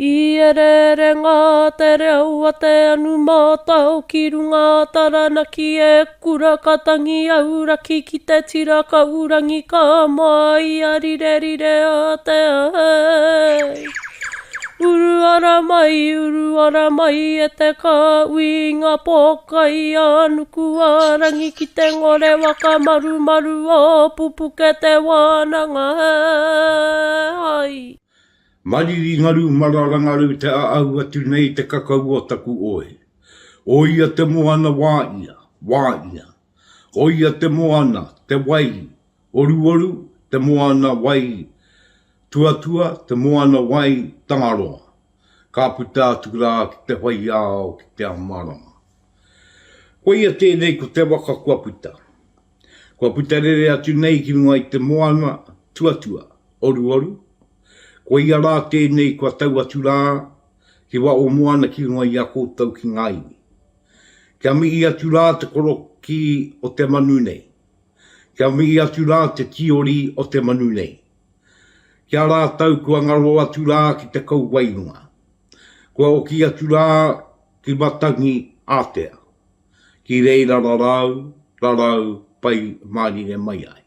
I ereere ngā te reo a te anu mātao ki runga a Taranaki e kura ka tangi auraki ki te tira kaurangi ka moa i a rirerire a te ai. Uru ara mai, uru ara mai e te kāhui i ngā pōkai a nuku a rangi ki te ngore waka marumaru o Pupuke te wānanga hai. Mariri ngaru marara ngaru te aau atu nei te kakau o taku oe. Oia te moana wā ia, wā ia. Oia te moana, te wai, oruoru, te moana wai tuatua, te moana wai Tangaroa. Ka puta atu rā ki te whai ao, ki te ao marama. Koia tēnei ko te waka kua puta. Kua puta rere atu nei ki runga i te moana tuatua, oruoru. Koia rā tēnei kua tau atu rā ki waho moana ki runga i a koutou ki ngā iwi. Kia mihi atu rā te korokī o te manu nei. Kia mihi atu rā te tīori o te manu nei. Ki a rātou kua ngaro atu rā ki te kauwairunga. Kua oki atu rā ki Matangi ātea, ki reira rarau, rarau pai mārire mai ai.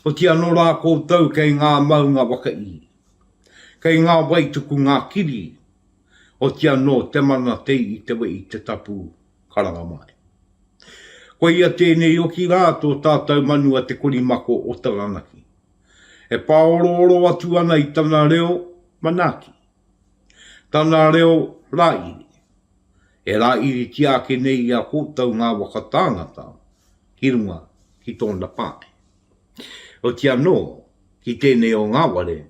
Oti anō rā koutou kei ngā maunga whakairi, kei ngā wai tuku ngā kiri, oti anō te mana te i te wehi te tapu karanga mai. Koia tēnei oki rā tō tātou manu a Te Korimako o Taranaki. E pāorooro atu ana i tana reo manaaki. Tana reo rāiri. E rāiritia ake nei i a koutou ngā waka tāngata ki runga ki tōna pae. Oti anō, ki tēnei o ngā ware,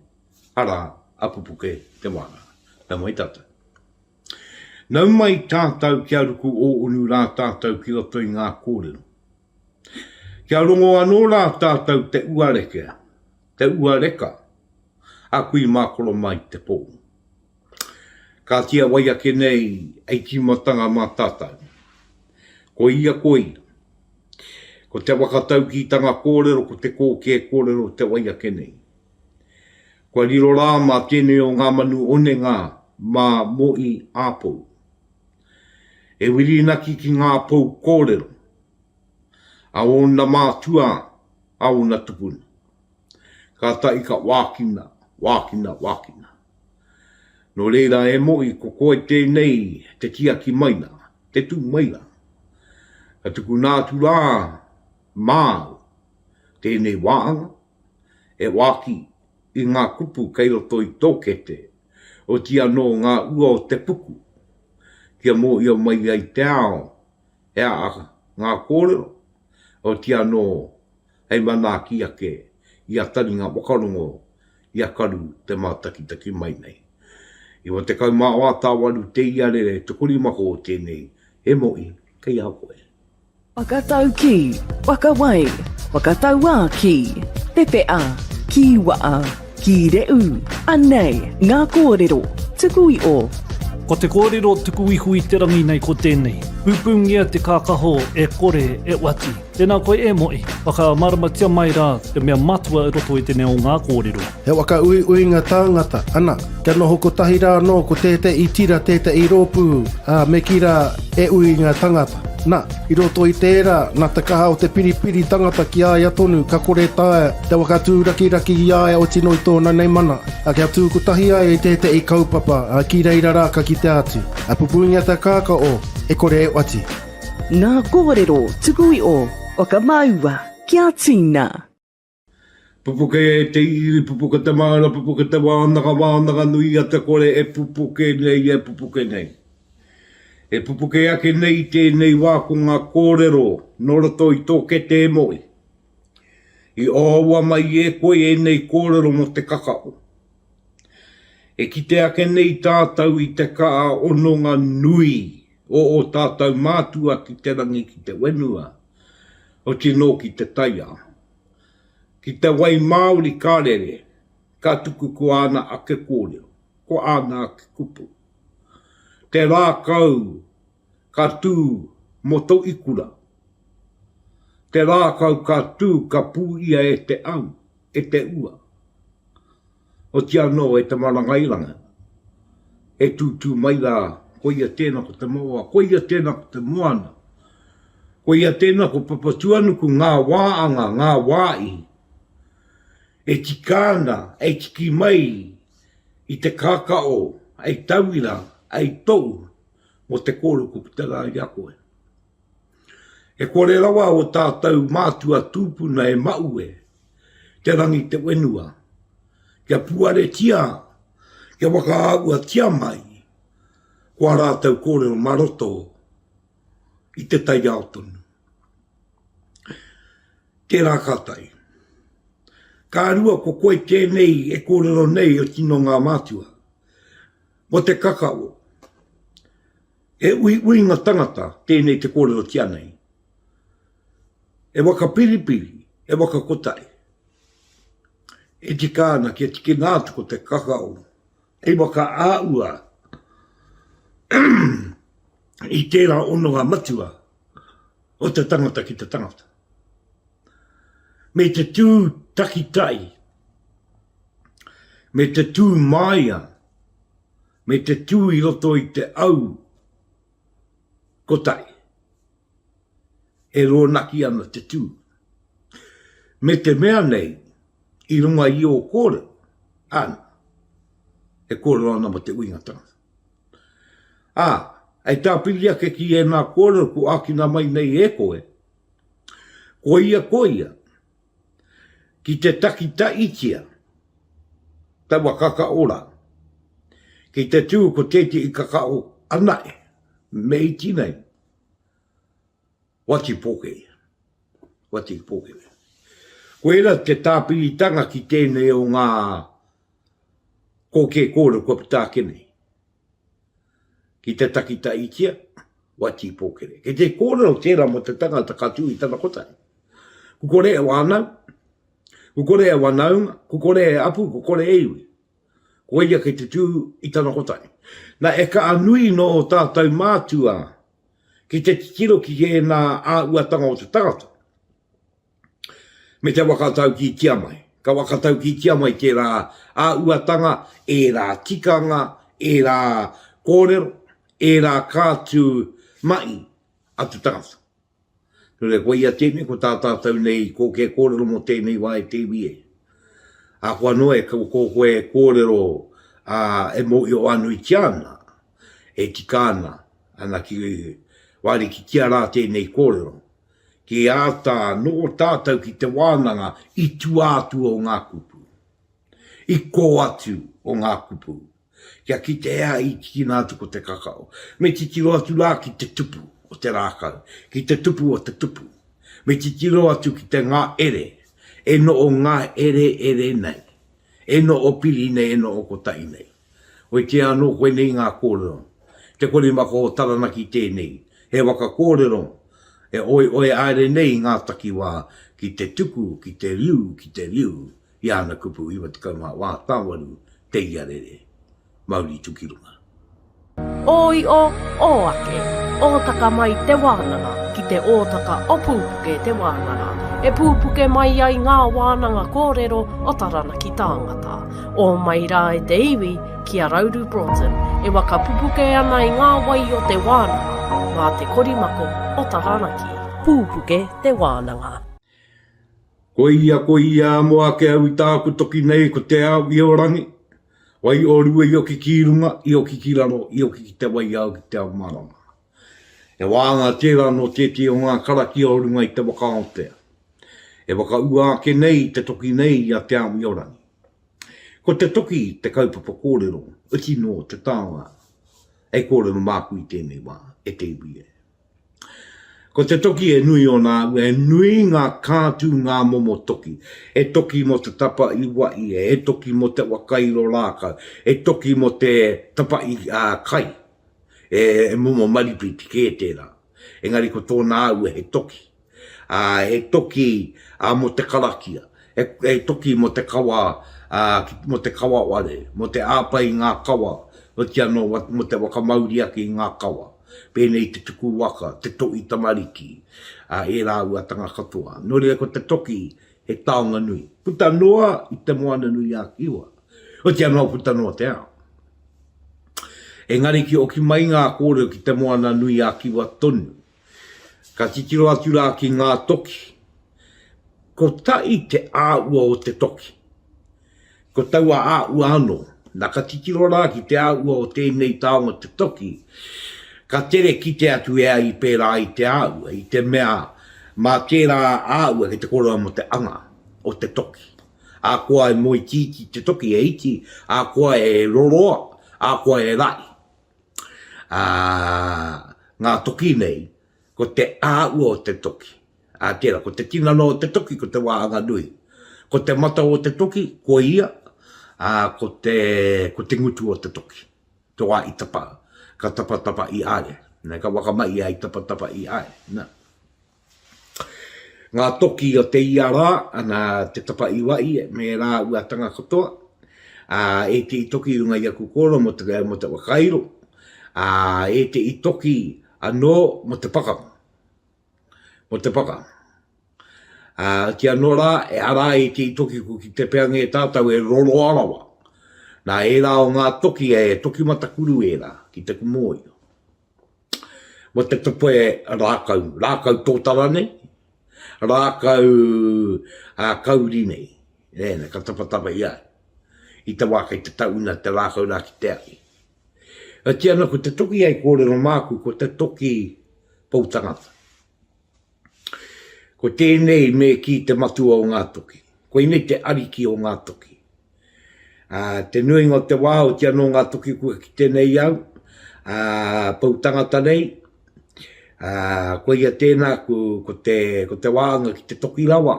arā, a Pupuke te Wānanga. Nau mai tātou. Nau mai tātou kia ruku ō-unu rā tātou ki roto i ngā kōrero. Kia rongo anō rā tātou te uareke, te uareka a kui mā koro mai te pō. Ka tia wai ake nei hei tīmatanga mā tātou. Ko ia ko ia. Ko te whakataukītanga kōrero ko te kōkē kōrero te wai ake nei. Kua riro rā mā tēnei o ngā manu onenga mā Mo'i ā-pou. E whirinaki ki ngā pou kōrero a ōna mātua, a ōna tupuna. Kātahi ka wākina, wākina, wākina. Nō reira e Mo'i ko koe tēnei te tiaki mai rā, te tū mai rā. Ka tukuna atu rā māu tēnei wāhanga e wāki i ngā kupu kei roto i tō kete, oti anō ngā ua o te puku, kia mōhio mai ai te ao he aha ngā kōrero, oti anō hei manaaki ake i a taringa whakarongo i a Karu te mātakitaki mai nei. 94 tāwaru te iarere te korimako o tēnei, he moʻi kei a koe. Whakataukī, whakawai, whakatauākī, pepeha, kīwaha, kīrehu, anei ngā kōrero tuku iho. Ko te kōrero tuku iho i te rangi nei ko tēnei, Pūpūngia te kākaho e kore e oati. Tēnā koe e Mo'i, whakamāramatia mai rā te mea matua i roto i tēnei o ngā kōrero. He waka uiuinga tāngata, ana, kia noho kotahi rā anō ko tētehi tira, tētehi rōpū, ā, me kī rā, e uiinga tangata. Na, i roto i tērā, nā te kaha o te piripiri tangata ki a ia tonu, ka kore taea te waka tūrakiraki i a ia oti noa i tōna nei mana, ā, kia tū kotahi ai i tētehi kaupapa, ā, ki reira rā ka kitea atu. Ā, pupūngia te kākao, e kore e oati. Ngā kōrero tuku iho, whakamāua kia tīna. Pupuke te iwi, pupuke te maunga, pupuke te wānanga, wānanga nui a te kore e pupuke nei, e pupuke nei. E pupuke ake nei i tēnei wā ko ngā kōrero nō roto i tō kete e Mo'i. I ohaoa mai e koe ēnei kōrero mō te kakao. E kite ake nei tātou i te kaa hononga nui o ō tātou mātua ki te rangi ki te whenua, oti nō ki te taiao. Ki te wai Māori ka rere, ka tuku ko āna ake kōrero, ko āna ake kupu. Te rākau ka tū mō tō ikura. Te rākau ka tū ka pūia e te au, e te ua. Oti anō e te marangairanga. E tūtū mai rā, koia tēnā ko te moa, koia tēnā ko te moana, koia tēnā ko Papatuanuku ngā wāanga, ngā wāi e tika ana, e tiki mai i te kakao, hei tauira, hei tohu mō te kōrero kua puta rā i a koe. E kore rawa ō tātou mātua tūpuna e maue te rangi te whenua, kia puaretia, kia whakaāhuatia mai ko ā rātou kōrero mā roto i te taiao tonu. Tērā ka tae. Ka rua ko koe tēnei e kōrero nei o tino ngā mātua, mō te kakao. He uiuinga tangata tēnei te kōrerotia nei. He waka piripiri, he waka kotahi. E tika ana kia tikina atu ko te kakao hei waka āua i tērā hononga matua o te tangata ki te tangata. Me te tū takitai, me te tū māia, me te tū i roto i te au kotahi e rōnaki ana te tū. Me te mea nei, i runga i ō kōrero, āna, e kōrero ana mō te uinga tangata. Ā, hei tāpiri ake ki ēnā kōrero kua ākina mai nei e koe, koia koia, ki te takitahitia taua kakao rā, ki te tū ko tētehi kakao anae me iti nei, wati pōkere, wati pōkere. Koira te tāpiritanga ki tēnei o ngā kōkē kōrero kua puta ake nei. Ki te takitahitia, wati pōkere. Kei te kōrero tērā mō te tangata ka tū i tana kotahi. Ku kore e wānau, ku kore e wanaunga, ku kore e apu, ku kore e iwi. Ko ia kei te tū i tana kotahi. Na, e kaha nui nō ō tātou mātua ki te titiro ki ēnā āhuatanga o te tangata, me te whakataukītia mai. Ka whakataukītia mai tērā āhuatanga, ērā tikanga, ērā kōrero, ērā kātū mahi a te tangata. Nō reira, koia tēnei, ko tā tātou nei kōkē kōrero mō tēnei wā e te iwi e. Ahakoa noa e ko koe e kōrero ā, e mōhio whānuitia ana, e tika ana, ana ki wārikitia rā tēnei kōrero, ki āta noho tātou ki te wānanga i tua atu o ngā kupu, i kō atu o ngā kupu. Kia kitea i tikina atu ko te kakao. Me titiro atu rā ki te tupu o te rākau, ki te tupu o te tupu. Me titiro atu ki te ngaere, e noho ngaereere nei, e noho piri nei, e noho kotahi nei. Oitia anō koinei ngā kōrero. Te korimako o Taranaki tēnei, he waka kōrero e oioe haere nei i ngā takiwā ki te tuku, ki te riu, ki te riu i āna kupu 94 tāwaru te iarere, mauri tukirunga. Ō io, ō ake, ōtaka mai te wānanga ki te ōtaka o Pūpuke te wānanga, e pūpuke mai ai ngā wānanga kōrero o Taranaki tāngata. Ō mai rā e te iwi ki a Rauru Broughton e waka pupuke ana i ngā wai o te wānanga mā te korimako o Taranaki. Pūpuke te wānanga. Ko ia, ko ia, mo ake au i tāku toki nei ko te ao i o rangi, wai o rua i oki ki runga, i oki ki raro, i oki ki te wai ao ki te ao marama. He wānga tērā nō tētehi o ngā karakia o runga i te waka Aotea. E whakaua ake nei te toki nei i a Te Āmiorangi. Ko te toki te kaupapa kōrero, oti nō te taonga hei kōrero māku i tēnei wā, e te iwi e. Ko te toki e nui ōna āhua, he nui ngā kātū ngā momo toki. He toki mō te tapa i waie, he toki mō te whakairo rākau, he toki mō te tapa i kai, he momo maripiti kē tērā. Engari ko tōna āhua he toki. Ā, he toki mō te karakia, he toki mō te kawa, ā, mō te kawa ware, mō te āpai i ngā kawa, otirā anō mō te whakamauri ake i ngā kawa. Pēnei te tuku waka, te toʻi tamariki, ā, ērā āhuatanga katoa. Nō reira ko te toki he taonga nui. Puta noa i te Moana-nui-a-Kiwa, otirā noa puta noa te ao. Engari ki oki mai ngā kōrero ki Te Moana nui a Kiwa tonu. Ka titiro atu rā ki ngā toki. Kotahi te āhua o te toki. Ko taua āhua anō. Na ka titiro rā ki te āhua o tēnei taonga te toki, ka tere kite atu e ai pērā i te āhua, i te mea mā tērā āhua kei te kōrero mō te anga o te toki. Akoa e moetītī te toki e iti, akoa e roroa, akoa e rahi. Ā, ngā toki nei, ko te āhua o te toki. Ā, tērā, ko te tinana o te toki, ko te wāhanga nui. Ko te mata o te toki, ko ia, ā, ko te, ko te ngutu o te toki. Te wā i tapa, ka tapatapa i aere. Nā, ka whakamai ia i tapatapa i aere. Nā. Ngā toki o te ia rā, ana, te tapa i wai, me ērā uatanga katoa, ā, ētehi toki i runga i aku kōrero mō te, mō te whakairo, ā, ētehi toki anō mō te pakanga. Mō te pakanga. Ā, ki anō rā, e ara ai te toki ko ki te peange e tātou e roroa rawa. Nā ērā o ngā toki e toki matakuru ērā ki te mōhio. Mō te tope rākau, rākau tōtara nei, rākau ā, kauri nei, nē, ka tapatapa i a i te wā kei te tauna te rākau rā ki te ahi. Oti ana ko te toki hei kōrero māku, ko te toki pou tangata. Ko tēnei me kī te matua o ngā toki. Koinei te ariki o ngā toki. Ā, te nuinga o te wā, oti anō ngā toki kua kite nei au, ā, pou tangata nei, ā, koia tēnā ko, ko te, ko te wāanga ki te toki rawa,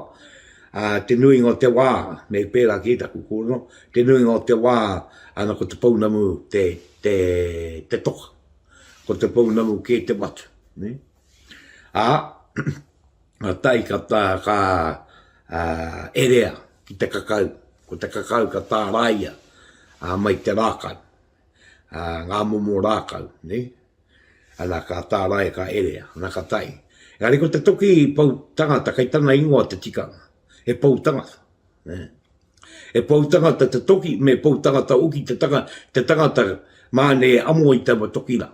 ā, te nuinga o te wā, me pērā kē taku kōrero, te nuinga o te wā, ana ko te pounamu te, te, te toka. Ko te pounamu kē te watu. Ne? Ā, ka tae ka tā, ka ā, erea ki te kakau. Ko te kakau ka tāraia ā, mai te rākau, ā, ngā momo rākau, nē? Ana, ka tāraia, ka erea, ana ka tae. Engari ko te toki pou tangata, kei tana ingoa te tikanga, he pou tangata. Nē? He pou tangata te toki, me pou tangata hoki te, tanga, te tangata māne e amo i taua toki rā.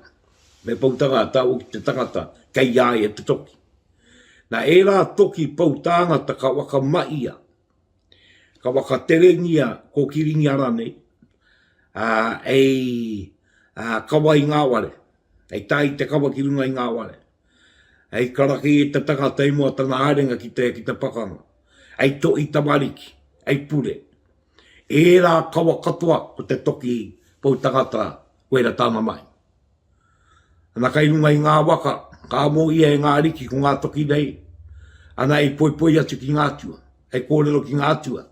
Me pou tangata hoki te tangata kei a ia te toki. Nā ērā toki pou tāngata ka whakamahia, ka whakaterengia, kōkiringia rānei, ā, hei ā, kawa i ngā ware, hei tā i te kawa ki runga i ngā ware, hei karaki i te tangata i mua tana haerenga ki te, ki te pakanga. Hei tohi tamariki, hei pure. Ērā kawa katoa ko te toki pou tangata koira tāna mahi. Ana kai runga i ngā waka, ka amo ia e ngā ariki ko ngā toki nei, ana i poipoi atu ki ngā atua, hei kōrero ki ngā atua,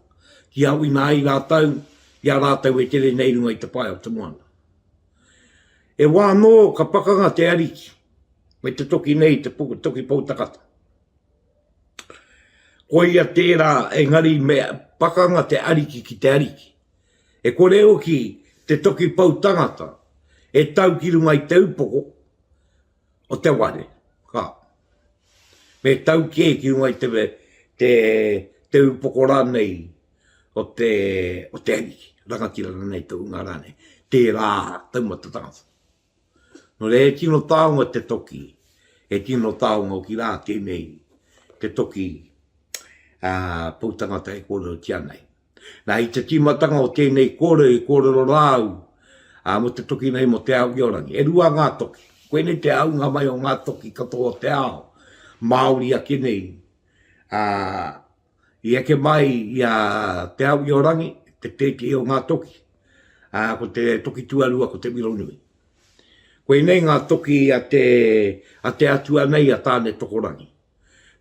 ki awina ai rātou i a rātou e tere nei runga i te pae o te moana. E wā anō ka pakanga te ariki me te toki nei, te toki pou takata. Koia tērā, engari me pakanga te ariki ki te ariki. E kore hoki te toki pou tangata e tau ki runga i te upoko o te ware. Ka. Me tau kē ki runga i te, te, te upoko rānei o te, o te ariki, rangatira rānei, tohunga rānei, tērā taumata tangata. Nō reira he tino taonga te toki, he tino taonga hoki rā tēnei te toki ā, pou tangata e kōrerotia nei. Nā, i te tīmatanga o tēnei kōrero i kōrero rā au ā, mō te toki nei mō Te Ao-i-o-Rangi. E rua ngā toki. Koinei te ahunga mai o ngā toki katoa o te ao Māori ake nei, ā, I eke mai i a Te Ao-i-o-Rangi te tētehi o ngā toki, ā, ko te toki tuarua ko Te Mironui. Koinei ngā toki a te, a te atua nei a Tāne Tokorangi.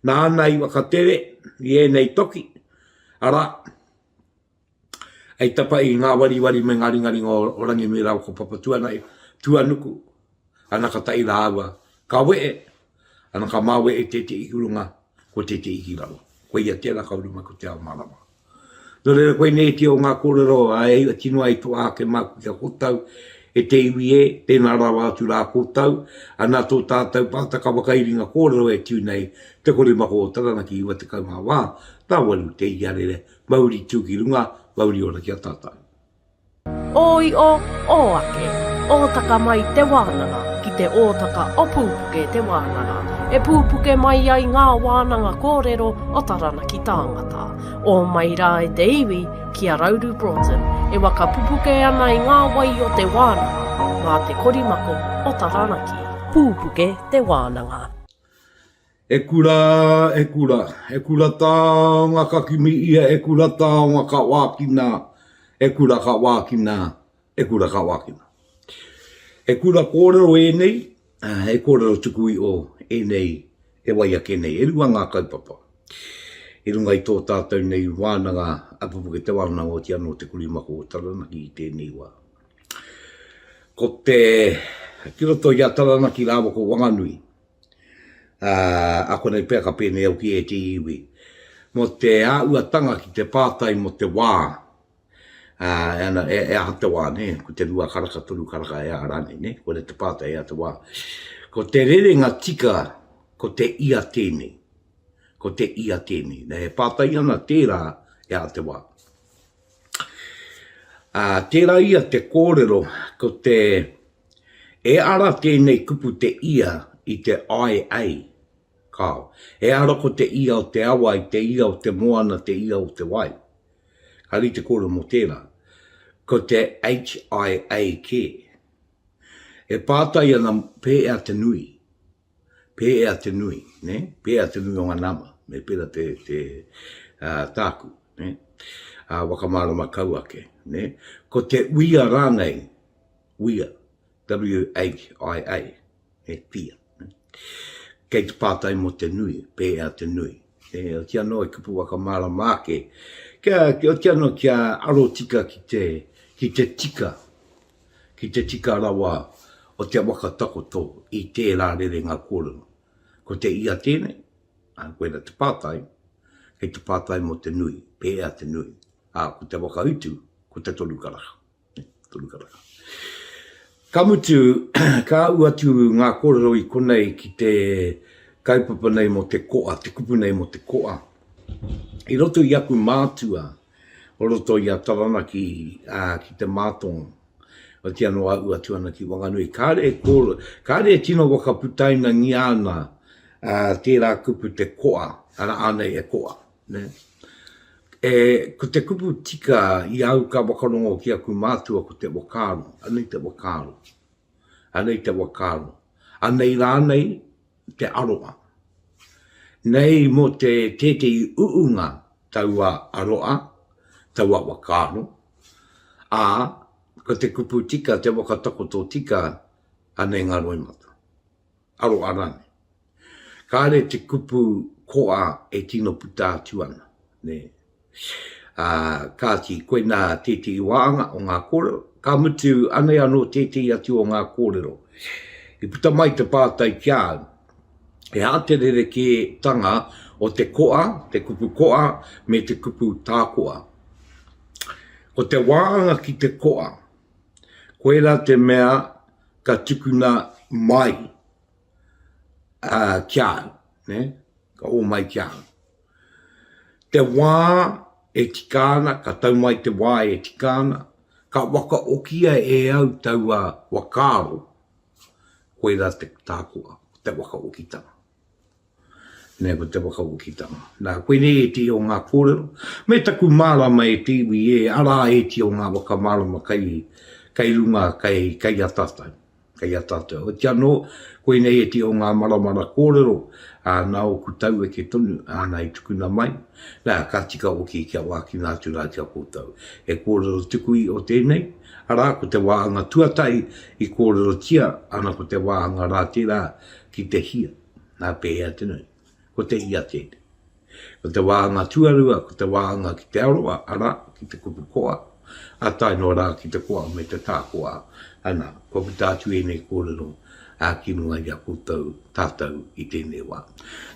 Nāna i whakatere i ēnei toki, arā, hei tapa i ngā wariwari me ngā ringaringa o Ranginui rāua ko Papatuanuku, ana ka tae rāua, ka wehe, ana ka māwehe tētehi ki runga, ko tētehi ki raro. Koia tērā ka uru mai ko Te Ao Marama. Nō reira, koinei te o ngā kōrero a e tino ai toa ake māku ki a koutou, e te iwi e, tēnā rawa atu rā koutou, ana tō tātou pātaka whakairinga kōrero e tū nei, Te Korimako o Taranaki 94, tāwaru te iarere, Mauri tū ki runga, mauri ora ki a tātou. Ō iʻo, ō ake. Ōtaka mai te wānanga ki te ōtaka o Pūpuke te wānanga, e pūpuke mai ai ngā wānanga kōrero o Taranaki tāngata. Ō mai rā e te iwi ki a Rauru Broughton e waka pupuke ana i ngā wai o te wānanga mā te korimako o Taranaki. Pūpuke te wānanga. E kura, e kura, e kura taonga ka kimi ia, e kura taonga ka wākina, e kura ka wākina, e kura ka wākina. He kura kōrero ēnei, he kōrero tuku iho ēnei e wai ake nei. E rua ngā kaupapa i runga i tō tātou nei wānanga a Pupuke Te Wānanga oti anō Te Korimako o Taranaki i tēnei wā. Ko te, ki roto i a Taranaki rāua ko Wanganui, ā, akonei pea ka pēnei au ki ētehi iwi, mō te āhuatanga ki te pātai mō te wā, ā, e ana, e, e aha te wā, nē, ko te rua karaka, toru karaka, e aha rānei, nē, koinei te pātai, e aha te wā. Ko te rerenga tika, ko te ia tēnei, ko te ia tēnei. Nē, e pātai ana tērā, e aha te wā. Ā, tērā ia te kōrero, ko te, E ara tēnei kupu te ia i te IA, kāo. E ara ko te ia o te awa i te ia o te moana te ia o te wai. Ka rite kōrero mō tērā. Ko te HIA kē. E pātai ana pēea te nui. Pēea te nui, nē? Pēea te nui o ngā nama, me pērā te, te, uh, tāku, nē? Uh, whakamārama kau ake, nē? Ko te uia rānei, uia, W-H-I-A, nē, whia, nē? Kei te pātai mō te nui, pēea te nui. Nē, oti anō e kupu whakamārama ake, kia, oti anō kia aro tika ki te, ki te tika ki te tika rawa o te waka takoto i tērā rerenga kōrero. Ko te ia tēnei, ā, koirā te pātai, kei te pātai mō te nui, pēhea te nui, ā, ko te whakautu, ko te torukaraka, nē, torukaraka. Ka mutu, ka ū atu ngā kōrero i konei ki te kaupapa nei mō te koa, te kupu nei mō te koa. I roto i aku mātua, o roto i a Taranaki, ā, ki te mātonga, otirā anō a ū atu ana ki Wanganui. Kāre e kōrero, kāre e tino whakaputainangia ana ā, tērā kupu te koa, arā, ānei e koa, nē. E, ko te kupu tika i a au ka whakarongo ki aku mātua ko te whakaaro, anei te whakaaro, anei te whakaaro, anei rānei te aroa. Nei mō te tētehi uunga taua aroa, taua whakaaro, ā, ko te kupu tika, te whakatakoto tika, anei ngā roimata. Aroa rānei. Kāre te kupu koa e tino puta atu ana, nē. Ā, kāti, koinā tētehi wāanga o ngā kōrero, ka mutu anei anō tētehi atu o ngā kōrero. I puta mai te pātai ki a au, he aha te rerekētanga o te koa, te kupu koa, me te kupu tākoa? Ko te wāanga ki te koa, koirā te mea ka tukuna mai ki a au, nē, ka ō mai ki a au. Te wā e tika ana, ka tau mai te wā e tika ana, ka whakaokia e au taua whakaaro, koirā te tākoha, ko te whakaokitanga. Nē, ko te whakaokitanga. Nā, koinei ētehi o ngā kōrero, me taku mārama e te iwi e, arā ētehi o ngā whakamārama kei, kei runga, kei, kei a tātou. Kei a tātou. Oti anō, koinei ētehi o ngā maramara kōrero, ā, nā ōku taueke tonu, āna i tukuna mai, nā, ka tika hoki kia wākina atu rā ki a koutou. He kōrero tuku iho tēnei, arā, ko te wāhanga tuatahi i kōrerotia, ana ko te wāhanga rā tērā ki te hia, nā, pēhea te nui, ko te hia tēnei. Ko te wāhanga tuarua, ko te wāhanga ki te aroa, arā, ki te kupu koa, ā, tae noa rā ki te koa me te tākoa, ana, kua puta atu ēnei kōrero, ā, ki runga i a koutou, tātou i tēnei wā.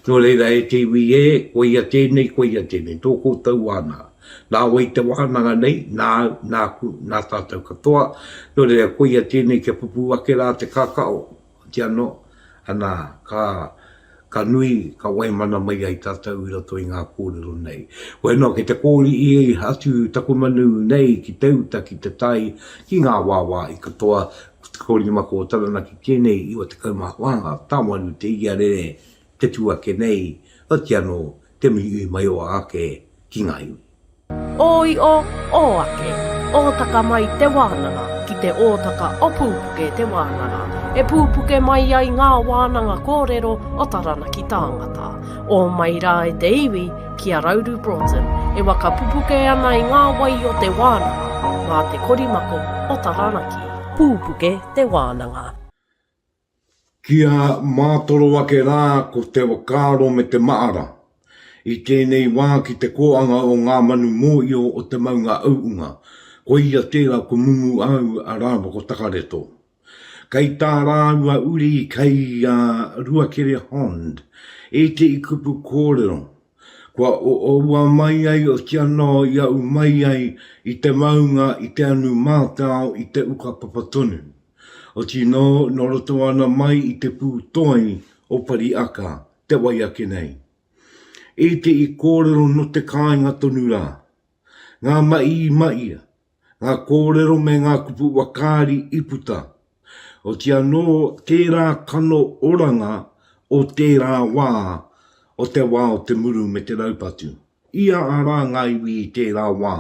Nō reira, e te iwi e, koia tēnei, koia tēnei, tō koutou wānanga. Nā wai te wānanga nei, nāu, nāku, nā tātou katoa, nō reira, koia tēnei kia pupū ake rā te kakao, oti anō, ana, ka. Ka nui, ka waimana mai ai tātou i roto i ngā kōrero nei. Koe noa kei te kōri'i atu taku manu nei ki te uta, ki te tai, ki ngā wāwāhi katoa, ko te korimako o Taranaki tēnei 94, tāwaru te iarere, te tū ake nei, oti anō te mihi maioa ake ki ngā iwi. Ō io, ō ake, ōtaka mai te wānanga ki te ōtaka o Pūpuke te wānanga, e pūpuke mai ai ngā wānanga kōrero o Taranaki tāngata. Ō mai rā e te iwi ki a Rauru Broughton e waka pupuke ana i ngā wai o te wānanga mā te korimako o Taranaki. Pūpuke te wānanga. Kia mātoro ake rā ko te whakaaro me te maara i tēnei wā ki te kōanga o ngā manu mōio o te maunga auunga, koia tērā ko Mumu au rāua ko Takareto. Kei tā rāua uri kei a Ruakere Hond ētehi kupu kōrero kua oua mai ai oti anō i au mai ai i te maunga i te anu mātao i te uka papa tonu. Oti nō, nō roto ana mai i te pū toi o Pariaka, te wai ake nei. Ētehi kōrero nō te kāinga tonu rā. Ngā mahi i mahia, ngā kōrero me ngā kupu whakaari i puta. Oti anō tērā kano oranga o tērā wā, o te wā o te muru me te raupatu. I a arā ngā iwi i tērā wā.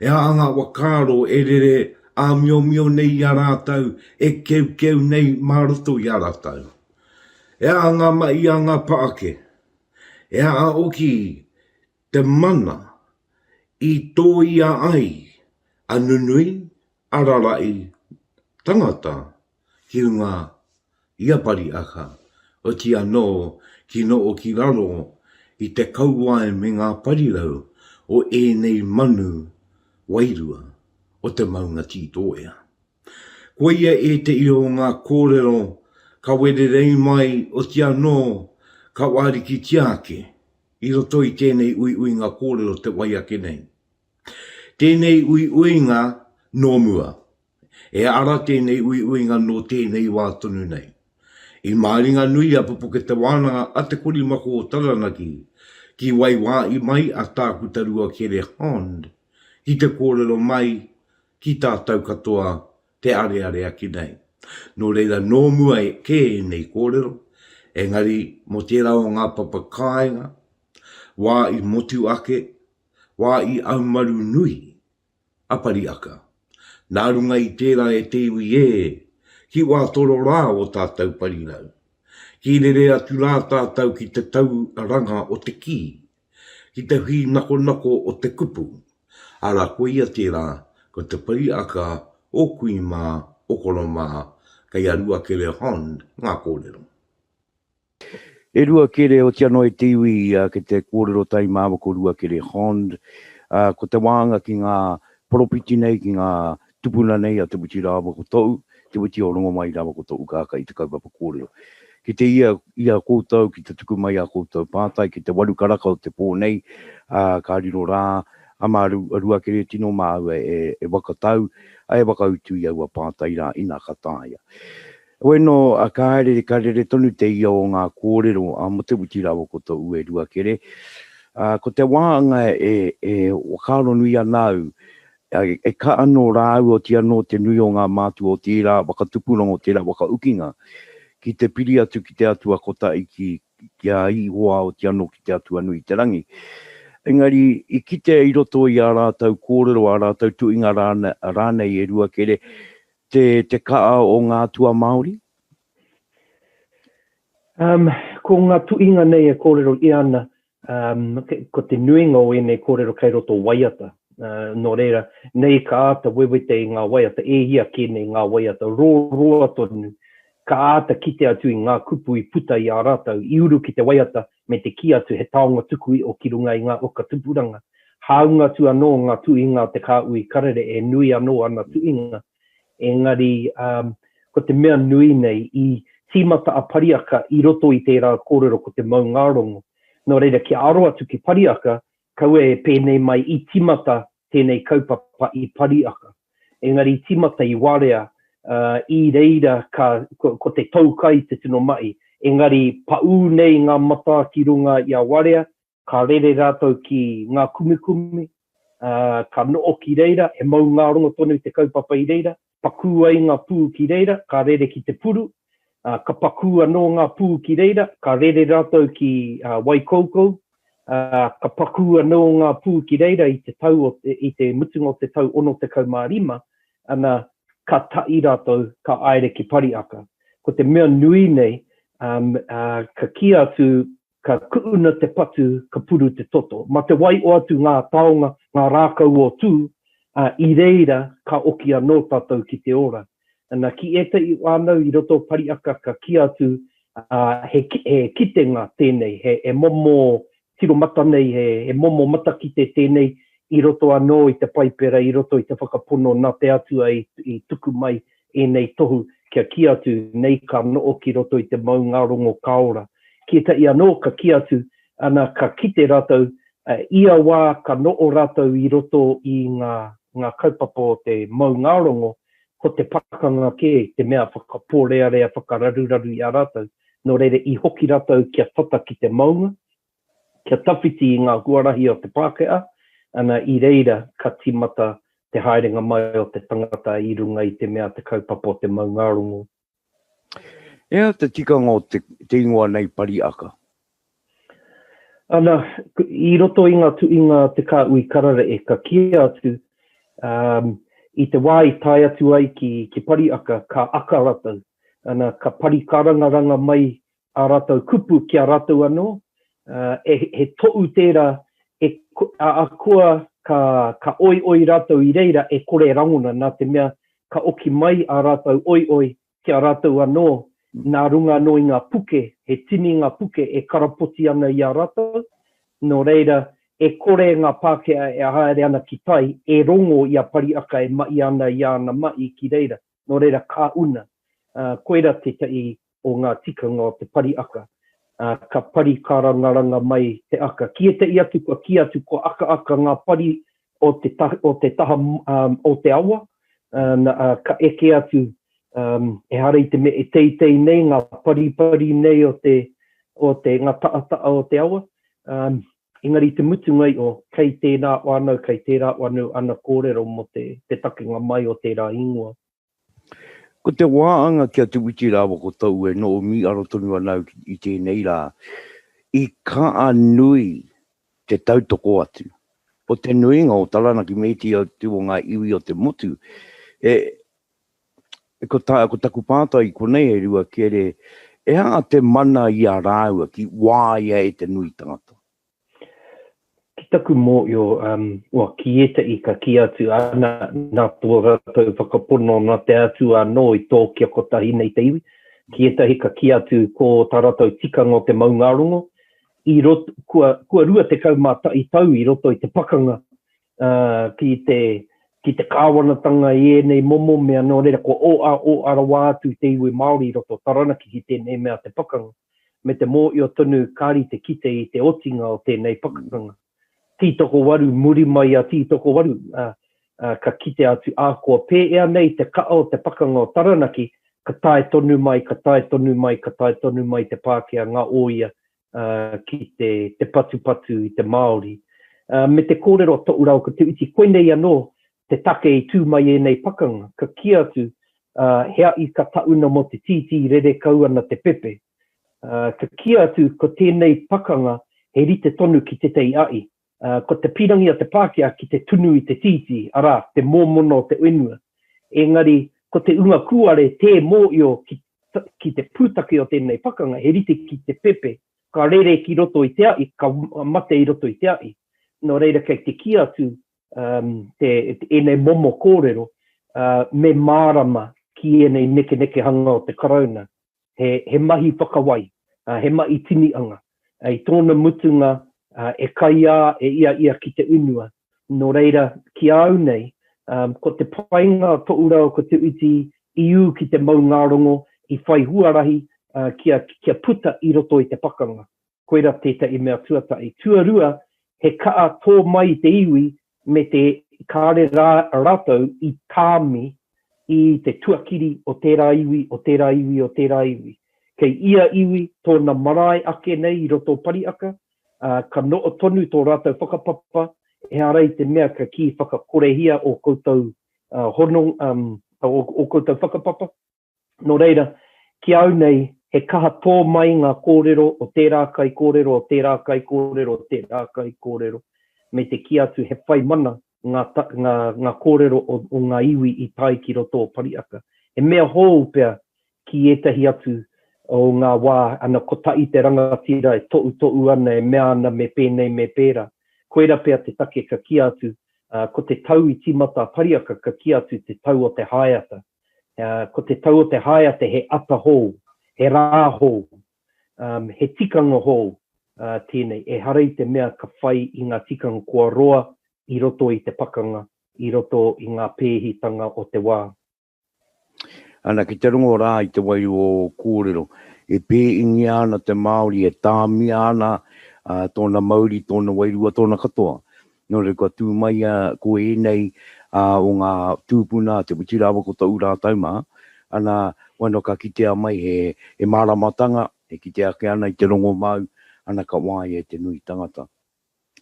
E aha ngā whakaaro e rere āmiomio nei i a rātou, e keukeu nei mā roto i a rātou? E aha ngā mahi a ngā pāke? E aha hoki te mana i tōia ai a nunui, a rara'i tangata ki runga i a Pariaka, oti anō ki noo ki raro i te kauae me ngā parirau o ēnei manu wairua o te maunga Tītōea. Koia ētehi o ngā kōrero ka wererei mai oti anō ka wārikitia ake i roto i tēnei uiuinga kōrero te wai ake nei. Tēnei uiuinga nō mua. E ara tēnei uiuinga nō tēnei wā tonu nei. I māringanui a Pupuke Te Wānanga a Te Korimako o Taranaki ki waiwāi mai a Tākuta Ruakere Hond ki te kōrero mai ki tātou katoa te areare ake nei. Nō reira nō mua kē ēnei kōrero, engari mō tērā o ngā papa kāinga, wā i motu ake, wā i aumaru nui a Pariaka. Nā runga i tērā e te iwi ē, ki wā toro rā o tātou parirau. Ki rere atu rā tātou ki te tauranga o te kī, ki te whīnakonako o te kupu, arā koia tērā ko te Pariaka o kui mā, o koro mā, kei a Ruakere Hond ngā kōrero. E Ruakere, oti ano e te iwi ki te kōrero tahi māua ko Ruakere Hond, ko te wānga ki ngā poropiti nei, ki ngā tupuna nei a Te Witi rāua ko Tou, Te Witi o Rongomai rāua ko Tou Kākā i te kaupapa kōrero. Ki te ia i a koutou, ki te tuku mai a koutou pātai, ki te waru karaka o te pō nei, ka riro rā a mā Ruakere tino māua e whakatau, e whakautu i aua pātai rā ina ka taea. Heoi anō, ka haere, ka rere tonu te ia o ngā kōrero a mō Te Witi rāua ko tō Ue Ruakere. Ko te wāanga e, e whakaaro nui ana au, e ka anō rāua oti anō te nui o ngā mātua o tērā whakatupuranga, o tērā whakaukinga, ki te piri atu ki te Atua kotahi ki, ki a Ihowa oti anō ki te Atua nui i te rangi. Engari, i kitea i roto i ā rātou kōrero, ā rātou tuhinga rānei e Ruakere, Te, te kaa o ngā atua Māori? Um, ko ngā tuhinga nei e kōrero ia ana, um, ko te nuinga o ēnei kōrero kei roto waiata. Uh, nō reira, nei ka āta wewete i ngā waiata, e hia kē nei ngā waiata, roroa tonu, ka āta kite atu i ngā kupu i puta i a rātou, i uru ki te waiata, me te kī atu he taonga tuku iho ki runga i ngā oka tupuranga. Hāunga atu anō ngā tuhinga o te kāhui karere e nui anō ana tuhinga, engari um, ko te mea nui nei i tīmata a Pariaka i roto i tērā kōrero ko te maungārongo. Nō reira, kia aro atu ki Pariaka, kaua e pēnei mai i tīmata tēnei kaupapa i Pariaka. Engari i tīmata i Warea, uh, i reira ka, ko, ko te tou kai te tino mahi. Engari paū nei ngā matā ki runga i a Warea, ka rere rātou ki ngā kumikumi, ā, ka noho ki reira, he maungārongo tonu te kaupapa i reira, pakū ai ngā pū ki reira, ka rere ki te puru, ā, ka pakū anō ngā pū ki reira, ka rere rātou ki Waikoukou, ā, ka pakū anō ngā pū ki reira i te tau o te, i te mutunga o te tau 65, ana, ka taʻi rātou, ka aere ki Pariaka. Ko te mea nui nei, um, ā, ka kī atu Ka kuʻuna te patu, ka puru te toto. Ma te wai o atu ngā taonga, ngā rākau o Tū, ā, i reira ka oki anō tātou ki te ora. Ana, ki ētahi whānau i roto o Pariaka ka kī atu, ā, he, he kitenga tēnei, he, he momo tiro mata nei, he, he momo matakite tēnei i roto anō i te Paipera, i roto i te whakapono nā te Atua i, i tuku mai ēnei tohu kia kī atu nei ka noho ki roto i te maungārongo ka ora. Ki ētahi anō ka kī atu, ana ka kite rātou, ia wā ka noho rātou i roto i ngā, ngā kaupapa o te maungārongo, ko te pakanga kē te mea whakapōrearea, whakararuraru i a rātou. Nō reira i hoki rātou kia tata ki te maunga, kia tawhiti i ngā huarahi o te Pākehā, ana i reira ka tīmata te haerenga mai o te tangata i runga i te mea te kaupapa o te maungārongo. He aha te tikanga o te ingoa nei Pariaka? Ana, i roto i ngā tuhinga a Te Kāhui Kararehe ka kīia atu, i te wā i tae atu ai ki Pariaka ka aka ratou, ana, ka pari kārangaranga mai ā rātou kupu ki a rātou anō, ā, e, he tohu tērā e, ahakoa ka, ka oioi rātou i reira e kore e rangona, nā te mea ka oki mai ā rātou oioi ki a rātou anō, nā runga anō i ngā puke, he tini ngā puke e karapoti ana i a rātou, nō reira, e kore ngā Pākehā e haere ana ki tai e rongo i a Pariaka e mahi ana i āna mahi ki reira, nō reira ka una. Ā, koira tētahi o ngā tikanga o te pari aka, ā, ka pari kārangaranga mai te aka. Ki ētahi atu kua kī atu kua akaaka ngā pari o te ta, o te taha o te awa, ā, na, ā, ka eke atu, ā, ehara i te mea e teitei nei ngā paripari nei o te, o te, ngā taʻataʻa o te awa, ā, engari i te mutunga iho, kei tēnā whānau, kei tērā whānau ana kōrero mō te, te takenga mai o tērā ingoa. Ko te wāanga ki a Te Witi rāua ko Tou e noho mīharo tonu ana au i tēnei rā, i kaa nui te tautoko atu o te nuinga o Taranaki me ētehi atu o ngā iwi o te motu. E, ko, tā, ko taku pātai i konei e Ruakere, e aha te mana i a rāua ki wāia e te nui tangata? Ki taku mōhio, um, well, ki ētahi ka kī atu, ana, nā tō rātou whakapono nā te Atua anō i tō kia kotahi nei te iwi. Ki ētahi ka kī atu ko tā rātou tikanga o te maungārongo, i roto, kua, kua 21 tau i roto i te pakanga uh, ki te, ki te kāwanatanga i ēnei momo mea, nō reira kua oa, oa rawa atu te iwi Māori i roto o Taranaki ki tēnei mea te pakanga. me te mōhio tonu kāri te kite i te otinga o tēnei pakanga. Tītokowaru, muri mai a Tītokowaru, ā, ka kite atu ahakoa pēea nei te kaha o te pakanga o Taranaki, ka tae tonu mai, ka tae tonu mai, ka tae tonu mai te Pākehā ngā ōia ki te, te patupatu i te Māori. Me te kōrero a Toʻu rāua ko Te Uiti, koinei anō te take i tū mai ēnei pakanga, ka kī atu he aʻi ka taʻuna mō te tītī rere kau ana te pepe. Ka kīia atu ko tēnei pakanga he rite tonu ki tētahi aʻi. Ko te pīrangi a te Pākehā ki te tunu i te tītī, arā, te mōmona o te whenua. Engari, ko te unga kūare tē mōio ki, ki te pūtake o tēnei pakanga, he rite ki te pepe, ka rere ki roto i te aʻi, ka mate i roto i te aʻi. Nō reira, kei te kī atu um, te, te, ēnei momo kōrero, uh, me mārama ki ēnei nekenekehanga o te Karauna. He, he mahi whakawai, uh, he mahi tinianga. Uh, I tōna mutunga, uh, e kaiā, e ia ia ki te unua. Nō reira, ki a au nei, um, ko te painga o toʻu rau ko Te Uiti i ū ki te maungārongo, i whai huarahi uh, kia, kia puta i roto i te pakanga. Koira tētahi mea tuatahi. Tuarua, he kaha tō mai i te iwi me te kāre rā rātou i tāmi i te tuakiri o tērā iwi, o tērā iwi, o tērā iwi. Kei ia iwi tōna marae ake nei i roto o Pariaka, ā, ka noho tonu tō rātou whakapapa, ehara i te mea ka kī whakakorehia ō koutou hono, ō koutou whakapapa. Nō reira, ki au nei, he kaha tō mai ngā kōrero o tērā kaikōrero, o tērā kaikōrero, o tērā kaikōrero, me te kī atu he whai mana ngā, ngā, ngā kōrero o, o ngā iwi i tae ki roto o Pariaka. He mea hou pea ki ētahi atu o ngā wā, ana kotahi te rangatira e toʻutoʻu ana, e mea ana me pēnei me pērā. Koira pea te take ka kīa atu, ā, ko te tau i tīmata a Pariaka ka kīa atu te tau o te haeata. Ā, ko te tau o te haeata he ata hou, he rā hou, ā, he tikanga hou, ā, tēnei. Ehara i te mea ka whai i ngā tikanga kua roa i roto i te pakanga, i roto i ngā pēhitanga o te wā. Ana, ki te rongo rā i te wairua o kōrero, e pēingia ana te Māori, e tāmia ana tōna mauri, tōna wairua, tōna katoa. Nō reira, kua tū mai ko ēnei o ngā tūpuna, Te Whiti rāua ko Toʻu rātou mā, ana, wano ka kitea mai he, he māramatanga, e kite ake ana i te rongomau, ana ka waia e te nui tangata.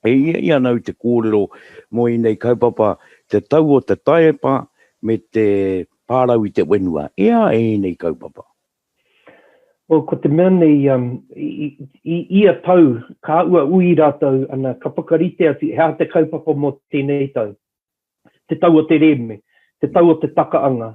E ia ia ana au te kōrero mō ēnei kaupapa, te tau o te taiepa me te pārau i te whenua. E a ēnei kaupapa? Well, ko te mea nei, um, i, i ia tau, ka ua ui rātou, ana, ka whakarite atu, he aha te kaupapa mō tēnei tau? Te tau o te rēme, te tau o te takaanga,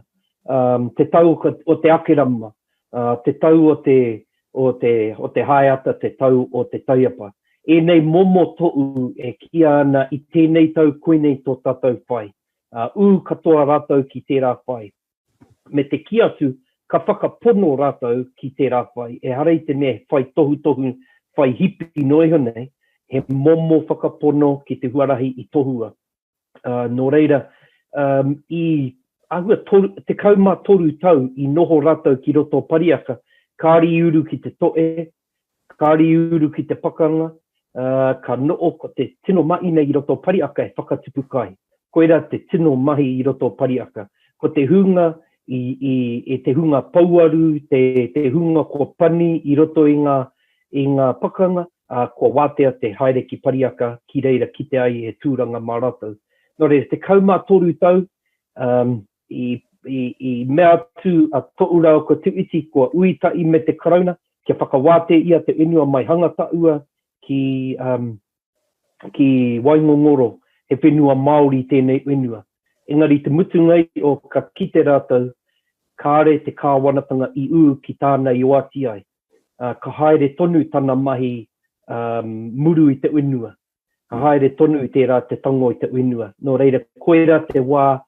um, te tau o te akerama, uh, te tau o te, o te, o te haeata, te tau o te taiapa. Ēnei momo toʻu e kīia ana i tēnei tau koinei tō tātou whai. Uh, ū katoa rātou ki tērā whai. Me te kī atu, ka whakapono rātou ki tērā whai. Ehara i te mea he whai tohutohu, whai hipi noa iho nei, he momo whakapono ki te huarahi i tohua. Ā, nō reira, um, i āhua toru, 13 tau i noho rātou ki roto o Pariaka, kāore i uru ki te toʻe, kāore i uru ki te pakanga, ā, ka noho ko te tino mahi nei i roto o Pariaka he whakatupu kai. Koirā te tino mahi i roto o Pariaka. Ko te hunga i, i, i te hunga pouaru, te, te hunga kua pani i roto i ngā, i ngā pakanga, ā, kua wātea te haere ki Pariaka, ki reira kite ai he tūranga mā rātou. Nō reira, 13 tau, um, i, i, i mea atu a Toʻu rāua ko Tūiti, kua ui tahi me te Karauna, kia whakawātea ia te whenua mai Hangataua ki, um, ki Waingongoro, he whenua Māori tēnei whenua. Engari te mutunga iho ka kite rātou, kāre te kāwanatanga i ū ki tāna i oati ai. Ka haere tonu tana mahi muru i te whenua. Ka haere tonu tērā te tango i te whenua. Nō reira, koirā te wā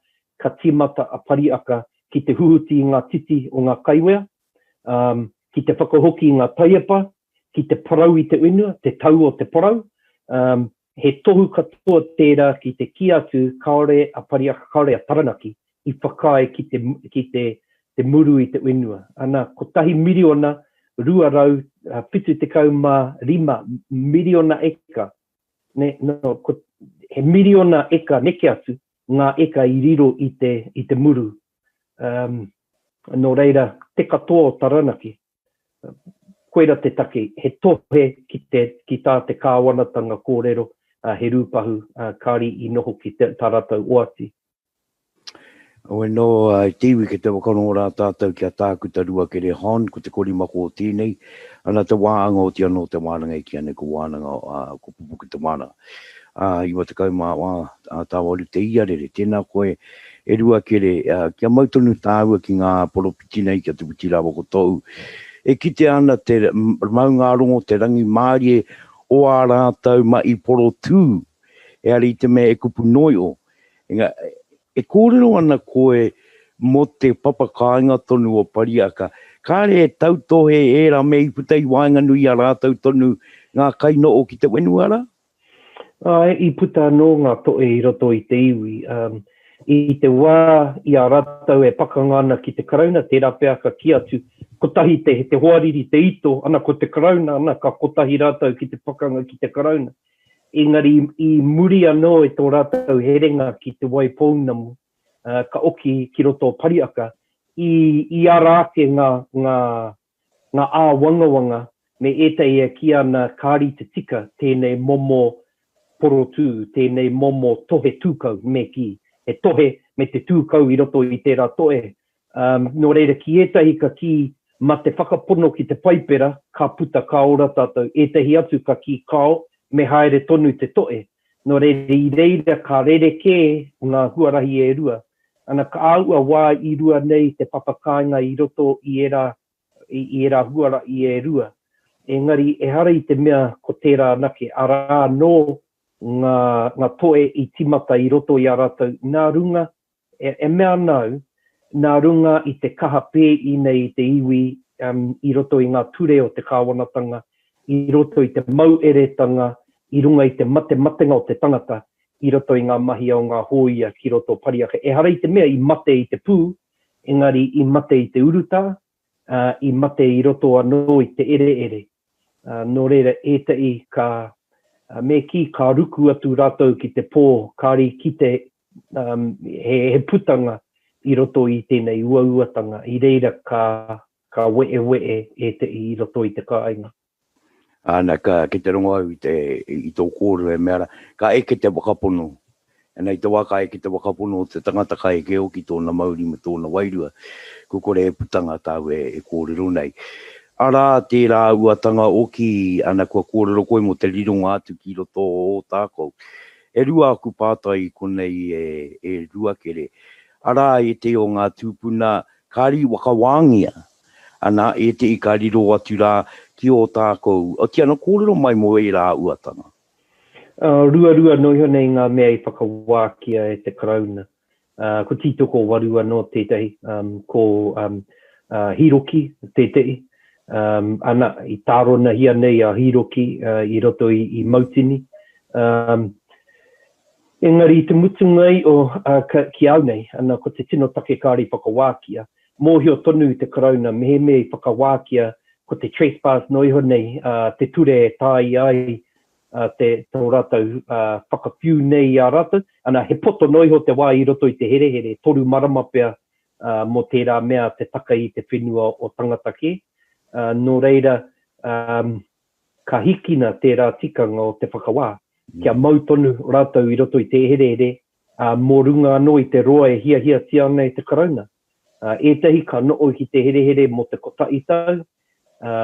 ka tīmata a Pariaka ki te huhuti i ngā titi o ngā kaiwea, ki te whakahoki i ngā taiepa, ki te parau i te whenua, te tau o te parau. He tohu katoa tērā ki te kī atu kāore a Pariaka, kāore a Taranaki i whakaae ki te, ki te, te muru i te whenua. Ana, 1,275 miriona eka, ne, no, ko, he miriona eka neke atu ngā eka i riro i te, i te muru. Um, nō reira, te katoa o Taranaki, Koira te take, he tohe ki te, ki tā te kāwanatanga kōrero, he rūpahu, kāri i noho ki te, tā rātou oati. Heoi anō, e te iwi kei te whakarongo rā tātou ki a Tākuta Ruakere Hond, ko te korimako o tēnei, ana te wāanga oti anō te wānanga e kīia nei ko Wānanga, ko Pupuke te Wānanga. Ā, 94 tāwaru te iarere. Tēnā koe e Ruakere, kia mau tonu tāua ki ngā poropiti nei, kia Te Whiti rāua ko Tōu. E kitea ana te maungārongo, te rangimārie o ā rātou mahi porotū, ehara i te mea e kupu noio. Enga, e kōrero ana koe mō te papa kāinga tonu o Pariaka, kāre e tautohe ērā mea i puta i waenganui i a rātou tonu ngā kainoho ki te whenua rā? Āe, i puta anō ngā tohe i roto i te iwi. I te wā i a rātou e pakanga ana ki te Karauna, tērā pea ka kī atu, kotahi te, te hoariri, te ito, ana ko te Karauna, ana ka kotahi rātou ki te pakanga ki te Karauna. Engari i muri anō i tō rātou herenga ki Te Wai Pounamu, ka oki ki roto o Pariaka, i, i ara ake ngā, ngā, ngā āwangawanga me ētahi e kī ana kāre i te tika tēnei momo porotū, tēnei momo tohe tūkau, me kī, he tohe me te tūkau i roto i tērā tohe. Nō reira, ki ētahi ka kī, ma te whakapono ki te Paipera, ka puta, ka ora tātou. Ētahi atu ka kī, kāo, me haere tonu te tohe. Nō reira, i reira ka rerekē ngā huarahi e rua. Ana, ka āua wā i rua nei te papa kāinga i roto i ērā i ērā huarahi e rua. Engari ehara i te mea ko tērā anake, arā anō ngā, ngā toe i tīmata i roto i a rātou nā runga, e, e mea ana au, nā runga i te kaha pēi nei i te iwi um, i roto i ngā ture o te kāwanatanga, i roto i te maueretanga, i runga i te matematenga o te tangata, i roto i ngā mahi o ngā hōia ki roto o Pariaka. Ehara i te mea i mate i te pū, engari i mate i te urutā, ā, i mate i roto anō i te ereere. Ā, nō reira, ētahi ka, me kī, ka ruku atu rātou ki te pō, kāre i kite, ā, he, he putanga i roto i tēnei uauatanga, i reira ka, ka wehewehe ētahi i roto i te kāinga. Ana, ka, kei te rongo au i te, i tō kōrero e mea ana, ka eke te whakapono. Ana, i te wā ka eke te whakapono o te tangata ka eke hoki tōna mauri me tōna wairua, kua kore e putanga tāu e, e kōrero nei. Arā tērā uatanga oki, ana, kua kōrero koe mō te rironga atu ki roto o Ōtākou. E rua aku pātai i konei e, e Ruakere. Arā ētehi o ngā tūpuna ka rīwakawāngia Ana, ētehi ka riro atu rā ki Ōtākou. Otiia, ana kōrero mai mō ērā uatanga. Ruarua noa iho nei ngā mea i whakawākia e te Karauna. Ko Tītokowaru anō tētahi, ko Hīroki tētehi. Ana, i tāronahia nei a Hīroki i roto i Mautini. Engari i te mutunga iho, ki au nei, ana, ko te tino take kāore i whakawākia, mōhio tonu te Karauna mehemea i whakawākia ko te trespass noa iho nei te ture e tāia ai te tō rātou whakawhiu nei i a rātou, ana, he poto noa iho te wā i roto i te herehere, toru marama pea mō tērā mea te taka i te whenua o tangata kē. Nō reira, ka hikina tērā tikanga o te whakawā, kia mau tonu rātou i roto i te herehere, ā, mō runga anō i te roa e hiahiatia ana e te Karauna. Ā, ētahi ka noho ki te herehere mō te kotahi tau, ā,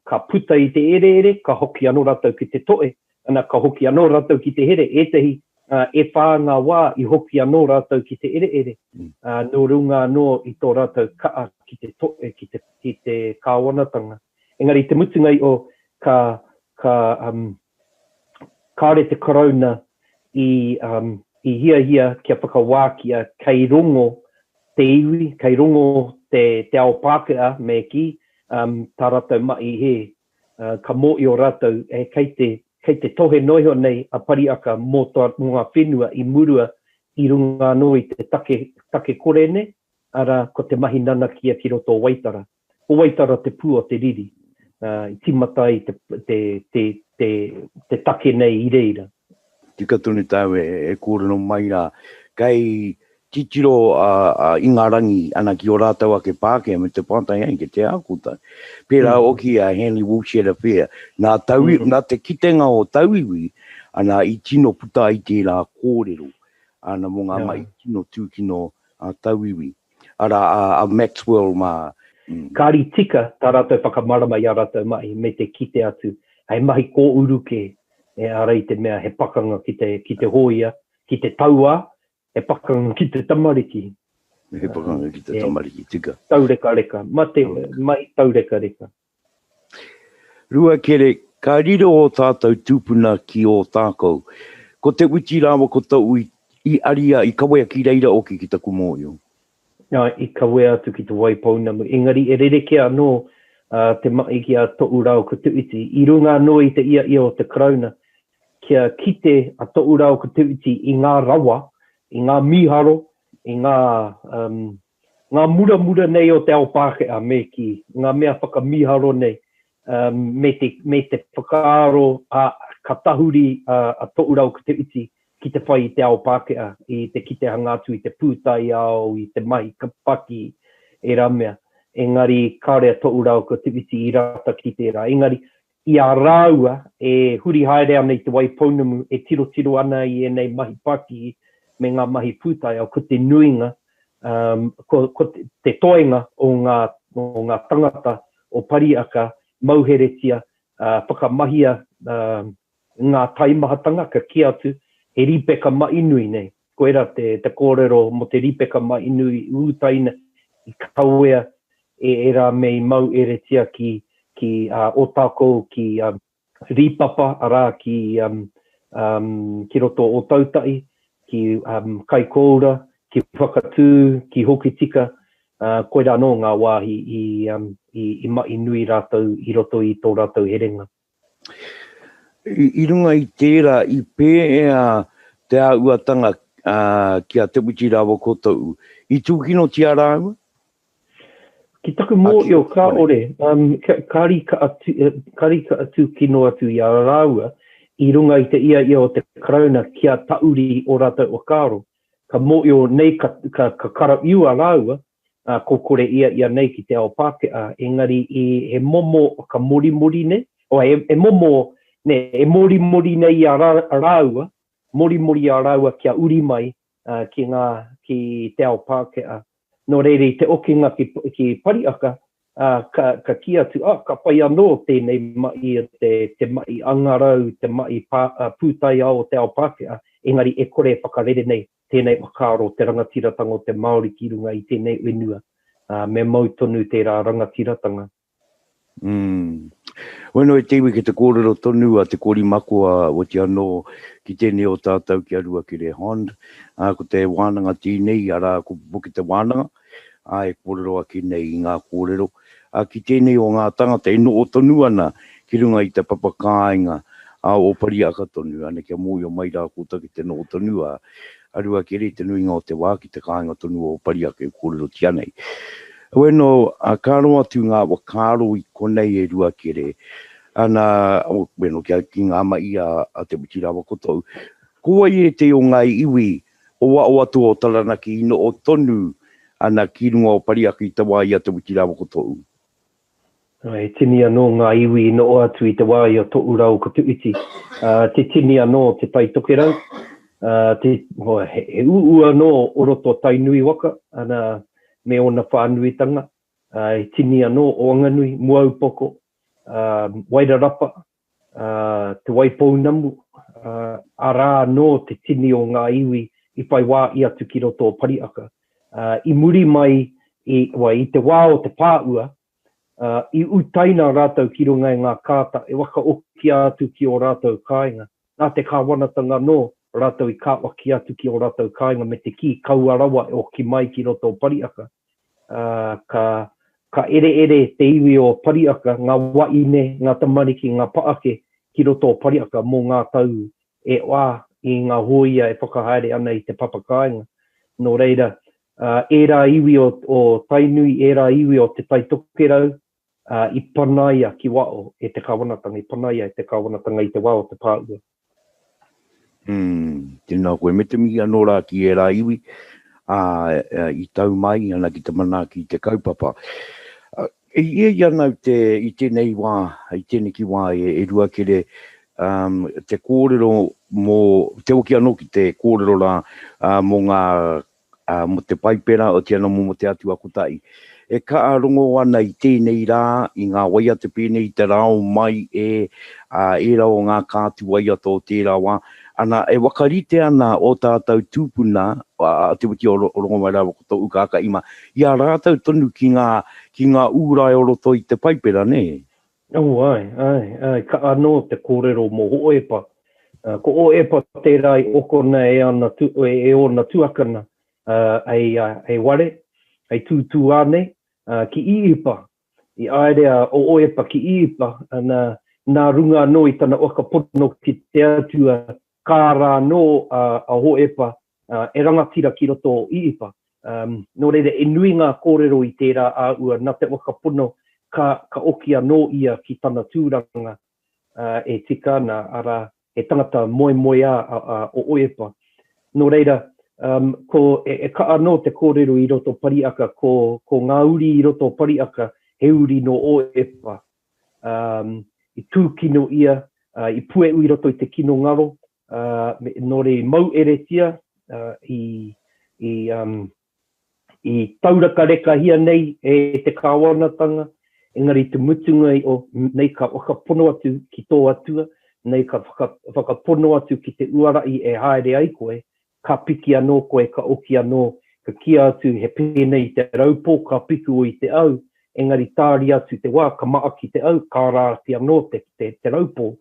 ka puta i te ereere, ka hoki anō rātou ki te toe, ana, ka hoki anō rātou ki te here, ētahi, ā, e whā ngā wā i hoki anō rātou ki te ereere, ā, nō runga anō i tō rātou kaha ki te toe, ki te, ki te kāwanatanga. Engari i te mutunga iho ka, ka, um, kāore te Karauna i, um, i hiahia kia whakawākia kei rongo te iwi, kei rongo te, te ao Pākehā, me kī, um, tā rātou mahi hē. Uh, ka mōhio rātou, e, kei te, kei te tohe noa iho nei a Pariaka mō, tō, mō ngā whenua i murua i runga anō i te take, take kore nei, arā, ko te mahi nanakia ki roto o Waitara. Ko Waitara te pū o te riri, i tīmata ai te, te, te, te, te take nei i reira. Tika tonu tāu e kōrero mai rā. Kei titiro a Ingarangi ana ki ō rātou ake Pākehā me te pātai ai ki te ākota. Pērā hoki a Henry Woolshed Affair. Nā tauiwi, nā te kitenga o tauiwi ana i tino puta ai tērā kōrero ana mō ngā mahi tino tūkino a tauiwi. Arā, a Maxwell mā. Kāri tika tā rātou whakamarama i ā rātou mahi me te kite atu hei mahi kōuru kē, ehara i te mea he pakanga ki te, ki te hōia, ki te tauā, he pakanga ki te tamariki. He pakanga ki te tamariki, tika. Taurekareka, mate, mahi taurekareka. Ruakere, ka riro ō tātou tūpuna ki Ōtākou. Ko Te Witi rāua ko Toui i aria, i kawea ki reira oki ki taku mōhio. Āe, i kawea atu ki Te Waipounamu. Engari e rerekē anō te mahi ki a Toʻu rāua ko Te Witi. I runga anō i te ia ia o te Karauna kia kite a Toʻu rāua ko Te Witi i ngā rawa, i ngā mīharo, i ngā ngā muramura nei o te ao Pākehā, me kī, ngā mea whakamīharo nei, me te, me te whakaaro, ā, ka tahuri a Toʻurau ki te iti ki te whai i te ao Pākehā, i te kitehanga atu i te pūtaiao, i te mahi paki, ērā mea. Engari kāore a Toʻu rāua ko Te Whiti i rata ki tērā. Engari, i a rāua e huri haere ana i Te Waipounamu, e tirotiro ana i ēnei mahi pakihi me ngā mahi pūtaiao, ko te nuinga, um, ko, ko te, te toenga o ngā, o ngā tangata o Pariaka mauheretia, uh, whakamahia uh, ngā taimahatanga, ka kī atu, he rīpeka mahi nui nei. Koirā te, te kōrero mō te rīpeka mahi nui i ūtaina, i kawea e ērā me i mauheretia ki, ki uh, Ōtākou, ki um, Rīpapa, arā, ki, um, um, ki roto o Ōtautahi, ki um, Kaikōura, ki Whakatū, ki Hokitika, uh, koirā anō ngā wāhi i, um, i, i mahi nui rātou i roto i tō rātou herenga. I runga i tērā, i pēhea te āhuatanga ki a Te Whiti rāua ko Tohu? I tūkinotia rāua? Ki taku mōhio, kāore. Kāri ka tūkino atu i a rāua i runga i te ia ia o te Karauna kia tauri ō rātou whakaaro. Ka mōhio nei ka karawhiua rāua, ā, ko kore ia ia nei ki te ao Pākehā, engari i he momo whakamorimori nei, o, he, he momo, nē, e morimori nei i a rā, rāua, morimori i a rāua kia uri mai ā, ki ngā, ki te ao Pākehā. Nō reira, i te okinga ki, ki Pariaka, ā, ka, ka kī atu, ā, ka pai anō tēnei mahi, te, te mahi angarau, te mahi pā, pūtaiao o te ao Pākehā, engari e kore e whakarere nei tēnei whakaaro te rangatiratanga o te Māori ki runga i tēnei whenua, ā, me mau tonu tērā rangatiratanga. Mm. Bueno, e te iwi ki te kōrero tonu a Te Korimako a oti anō ki tēnei o tātou ki a Ruakere Hond, ā, ko te wānanga tēnei, arā, ko Pupuke te wānanga, ā, e kōrero ake nei i ngā kōrero, ā, ki tēnei o ngā tangata e noho tonu ana ki runga i te papa kāinga, ā, o Pariaka tonu, ana kia mōhio mai rā koutou ki te noho tonu a, a Ruakere i te nuinga o te wā ki te kāinga tonu o Pariaka e kōrerotia nei. Bueno, ka roa atu ngā whakaaro i konei e Ruakere, ana, bueno, kia, ki ngā mahi a, a Te Whiti rāua ko Tou. Ko wai ētehi o ngā iwi o waho atu o Taranaki i noho tonu ana ki runga o Pariaka i te wā i a Te Whiti rāua ko Tou? He tini anō ngā iwi i noho atu i te wā i a Toʻu rāua ko Tuiti. Te tini anō o Te Tai Tokerau, te, he uua anō o roto o Tainui waka, ana, me ōna whānuitanga. He tini anō o Wanganui, Muaupoko, Wairarapa, Te Waipounamu, arā anō te tini o ngā iwi i whai wā i atu ki roto o Pariaka. I muri mai i, well, i te wā o te pāua, i utaina rātou ki runga i ngā kāta e whakaokia atu ki ō rātou kāinga. Nā te kāwanatanga anō rātou i kāwaki atu ki ō rātou kāinga me te kī kaua rawa e oki mai ki roto o Pariaka. ā, ka, ka ereere te iwi o Pariaka, ngā wahine, ngā tamariki, ngā paake ki roto o Pariaka mō ngā tau e whā i ngā hōia e whakahaere ana i te papa kāinga. Nō reira, ā, ērā iwi o, o Tainui, ērā iwi o Te Tai Tokerau, ā, i panaia ki waho e te kāwanatanga, i panaia e te kāwanatanga i te wā o te pāua. Mm, tēnā koe. Me te mihi anō rā ki ērā iwi, ā, i tau mai ana ki te manaaki i te kaupapa. E ia i ana au te, i tēnei wā, i tēneki wā e, e Ruakere, um, te kōrero mō, te hoki anō ki te kōrero rā, ā, mō ngā ā, mō te Paipera, otirā anō mō te Atua Kotahi. E kaha rongo ana i tēnei rā, i ngā waiata pēnei i te rao mai e, ā, ērā o ngā kāti waiata o tērā wā, ana, e whakarite ana ō tātou tūpuna, a Te Whiti o Rongomai rāua ko Tohu Kākahi mā, i a rātou tonu ki ngā, ki ngā ūrae o roto i te Paipera, nē? Oh, āe, āe, āe, ka anō te kōrero mō Hoʻoepa. Ko Hoʻoepa tērā i okona e ana, e ōna tuakana, hei, hei ware, hei tūtūā nei, ki Īhipa. I haere a Hoʻoepa ki Īhipa, ana, nā runga anō i tana whakapono ki te Atua, kāra anō a Hoʻoepa e rangatira ki roto o Īhipa. Nō reira, e nui ngā kōrero i tērā āhua, nā te whakapono ka, ka oki anō ia ki tana tūranga e tika ana, arā, he tangata moemoeā a, a Oepa. Nō reira, Um, ko, e, e kaha anō te kōrero i roto Pariaka, ko, ko ngā uri i roto Pariaka, he uri nō Ōepa. Um, i tūkino ia, uh, i puehu i roto i te kino ngaro, uh, me, nō reira i maueretia, uh, i, i, um, i taurakarekahia nei e te kāwanatanga, engari te mutunga iho, nei ka whakapono atu ki tō Atua, nei ka whakapono atu ki te uarahi e haere ai koe, ka piki anō koe, ka oki anō, ka kīia atu he pēnei i te raupō, ka piku i te au, engari tāria atu te wā, ka maaki te au, ka rāti anō te, te, te raupō.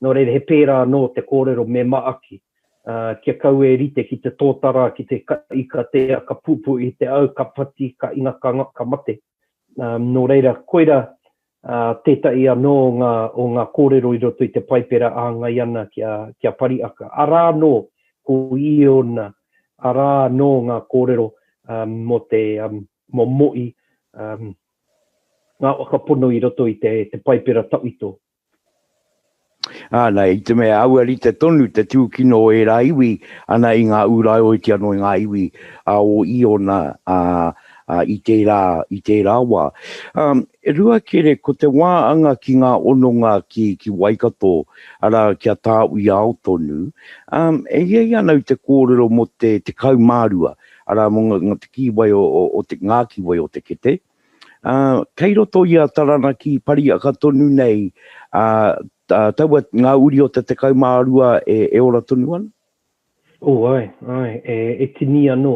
Nō reira, he pērā anō te kōrero me maaki. ā, kia kaua e rite ki te tōtara, ki te ika tea, ka pupū i te au, ka whati, ka inga, ka, ka mate. Ā, nō reira, koira ā, tētahi anō o ngā, o ngā kōrero i roto i te Paipera āngai ana ki a, ki a Pariaka. Arā anō, ko Iona, arā anō ngā kōrero ā, mō te, ā, mō Mo'i, ā, ngā whakapono i roto i te, te Paipera tawhito. Ana, i te mea aua rite tonu te tūkino o ērā iwi, ana i ngā ūraeoiti anō i ngā iwi a o Iona a, a, i tērā, i tērā wā. Um, Ruakere, ko te wā anga ki ngā hononga ki, ki Waikato, arā, kia tāuiao tonu, um, e hiahia ana au te kōrero mō te 12, arā, mō ngā, te kīwai o, o, o te, ngā kīwai o te kete, Ā, kei roto i a Taranaki pariaka tonu nei, ā, taua, ngā uri o te 12 e, e ora tonu ana? Oh, āe, āe, e, e tini anō.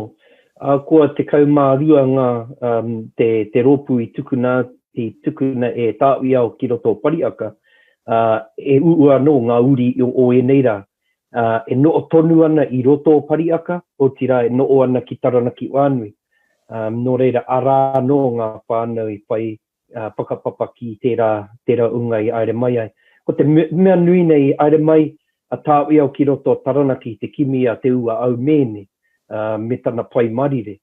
Ahakoa 12 ngā, um, te, te rōpū i tukuna, i tukuna e Tāwhiao ki roto o Pariaka, ā, e uua anō ngā uri o, o ēnei rā. Ā, e noho tonu ana i roto o Pariaka, otirā e noho ana ki Taranaki whānui. Ā, nō reira, arā anō ngā whānau i whai whakapapa ki tērā, tērā unga i haere mai ai. Ko te mea nui nei, i haere mai a Tāwhiao ki roto o Taranaki te kimi a Te Ua Aumēne, ā, me tana Pai Marire.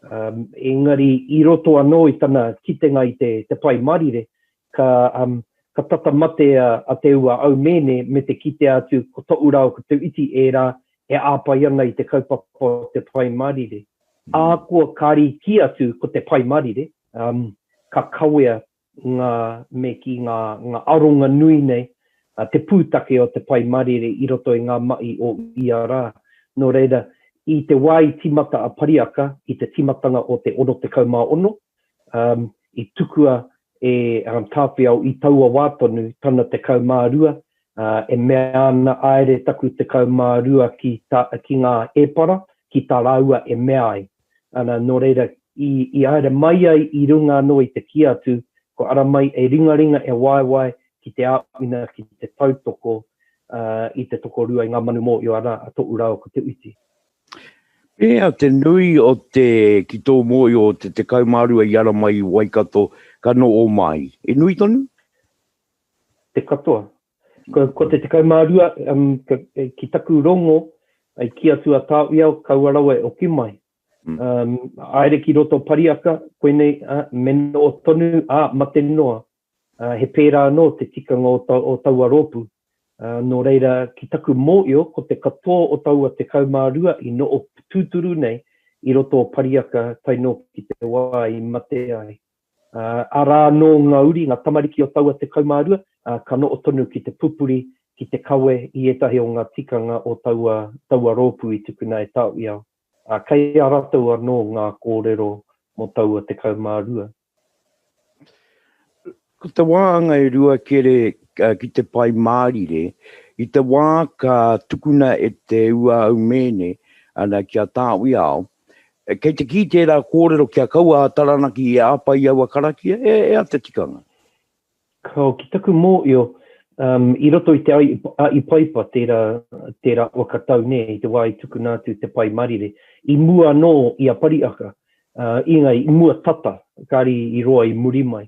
Ā, engari i roto anō i tana kitenga i te, te Pai Marire, ka, um, ka tata mate a, a Te Ua Aumēne me te kitea atu ko To'u rāua ko Te Iti ērā e āpai ana i te kaupapa o te Pai Marire. Ahakoa kāre i kī atu ko te Pai Marire, um, ka kawea ngā, me kī, ngā, ngā aronga nui nei, te pūtake o te Pai Marire i roto i ngā mahi o ia rā. Nō reira, i te wā i tīmata a Pariaka, i te tīmatanga o te 66, um, i tukua e um, Tāwhiao i taua wā tonu tana 12, ā, e mea ana, Aere taku 12 ki, ta, ki ngā ēpara, ki tā rāua e mea ai. Ana, nō reira, i, i haere mai ai i runga anō i te kī atu, kua ara mai e ringaringa, e waewae ki te āwhina, ki te tautoko, ā, i te tokorua, i ngā manu mōhio, arā, a Toʻu rāua ko Te Uiti. Pēhea te nui o te, ki tō mōhio, o te 12 i ara mai i Waikato, ka noho mai? E nui tonu? Te katoa. Ko, ko te 12, um, ki taku rongo, i kī atu a Tāwhiao, kaua rawa e oki mai. Mm. Um, aere ki roto Pariaka, koinei, uh, me noho tonu, ā, mate noa. Uh, he pērā anō te tikanga o, ta, o taua rōpū. Uh, nō reira, ki taku mōio, ko te katoa o taua 12 i noho tūturu nei i roto o Pariaka tae noa ki te wā i mate ai. Ā, arā anō ngā uri, ngā tamariki o taua 12, ā, ka noho tonu ki te pupuri, ki te kawe i ētahi o ngā tikanga o taua, taua rōpū i tukuna e Tāwhiao. Ā, kei a ratou anō ngā kōrero mō taua 12. Ko te wāhanga e Ruakere ki te Pai Mārire, i te wā ka tukuna e Te Ua Aumēne ana ki a Tāwhiao, Kei te kī tērā kōrero kia kaua a Taranaki e āpai i aua karakia, e, e a te tikanga? Kao, ki taku mōio, um, i roto i te ai, a Ipaipa tērā, tērā waka tau nē, i te wā i tukuna atu te Pai Marire, i mua anō i a Pariaka, uh, inga i mua tata, kāri i roa i muri mai.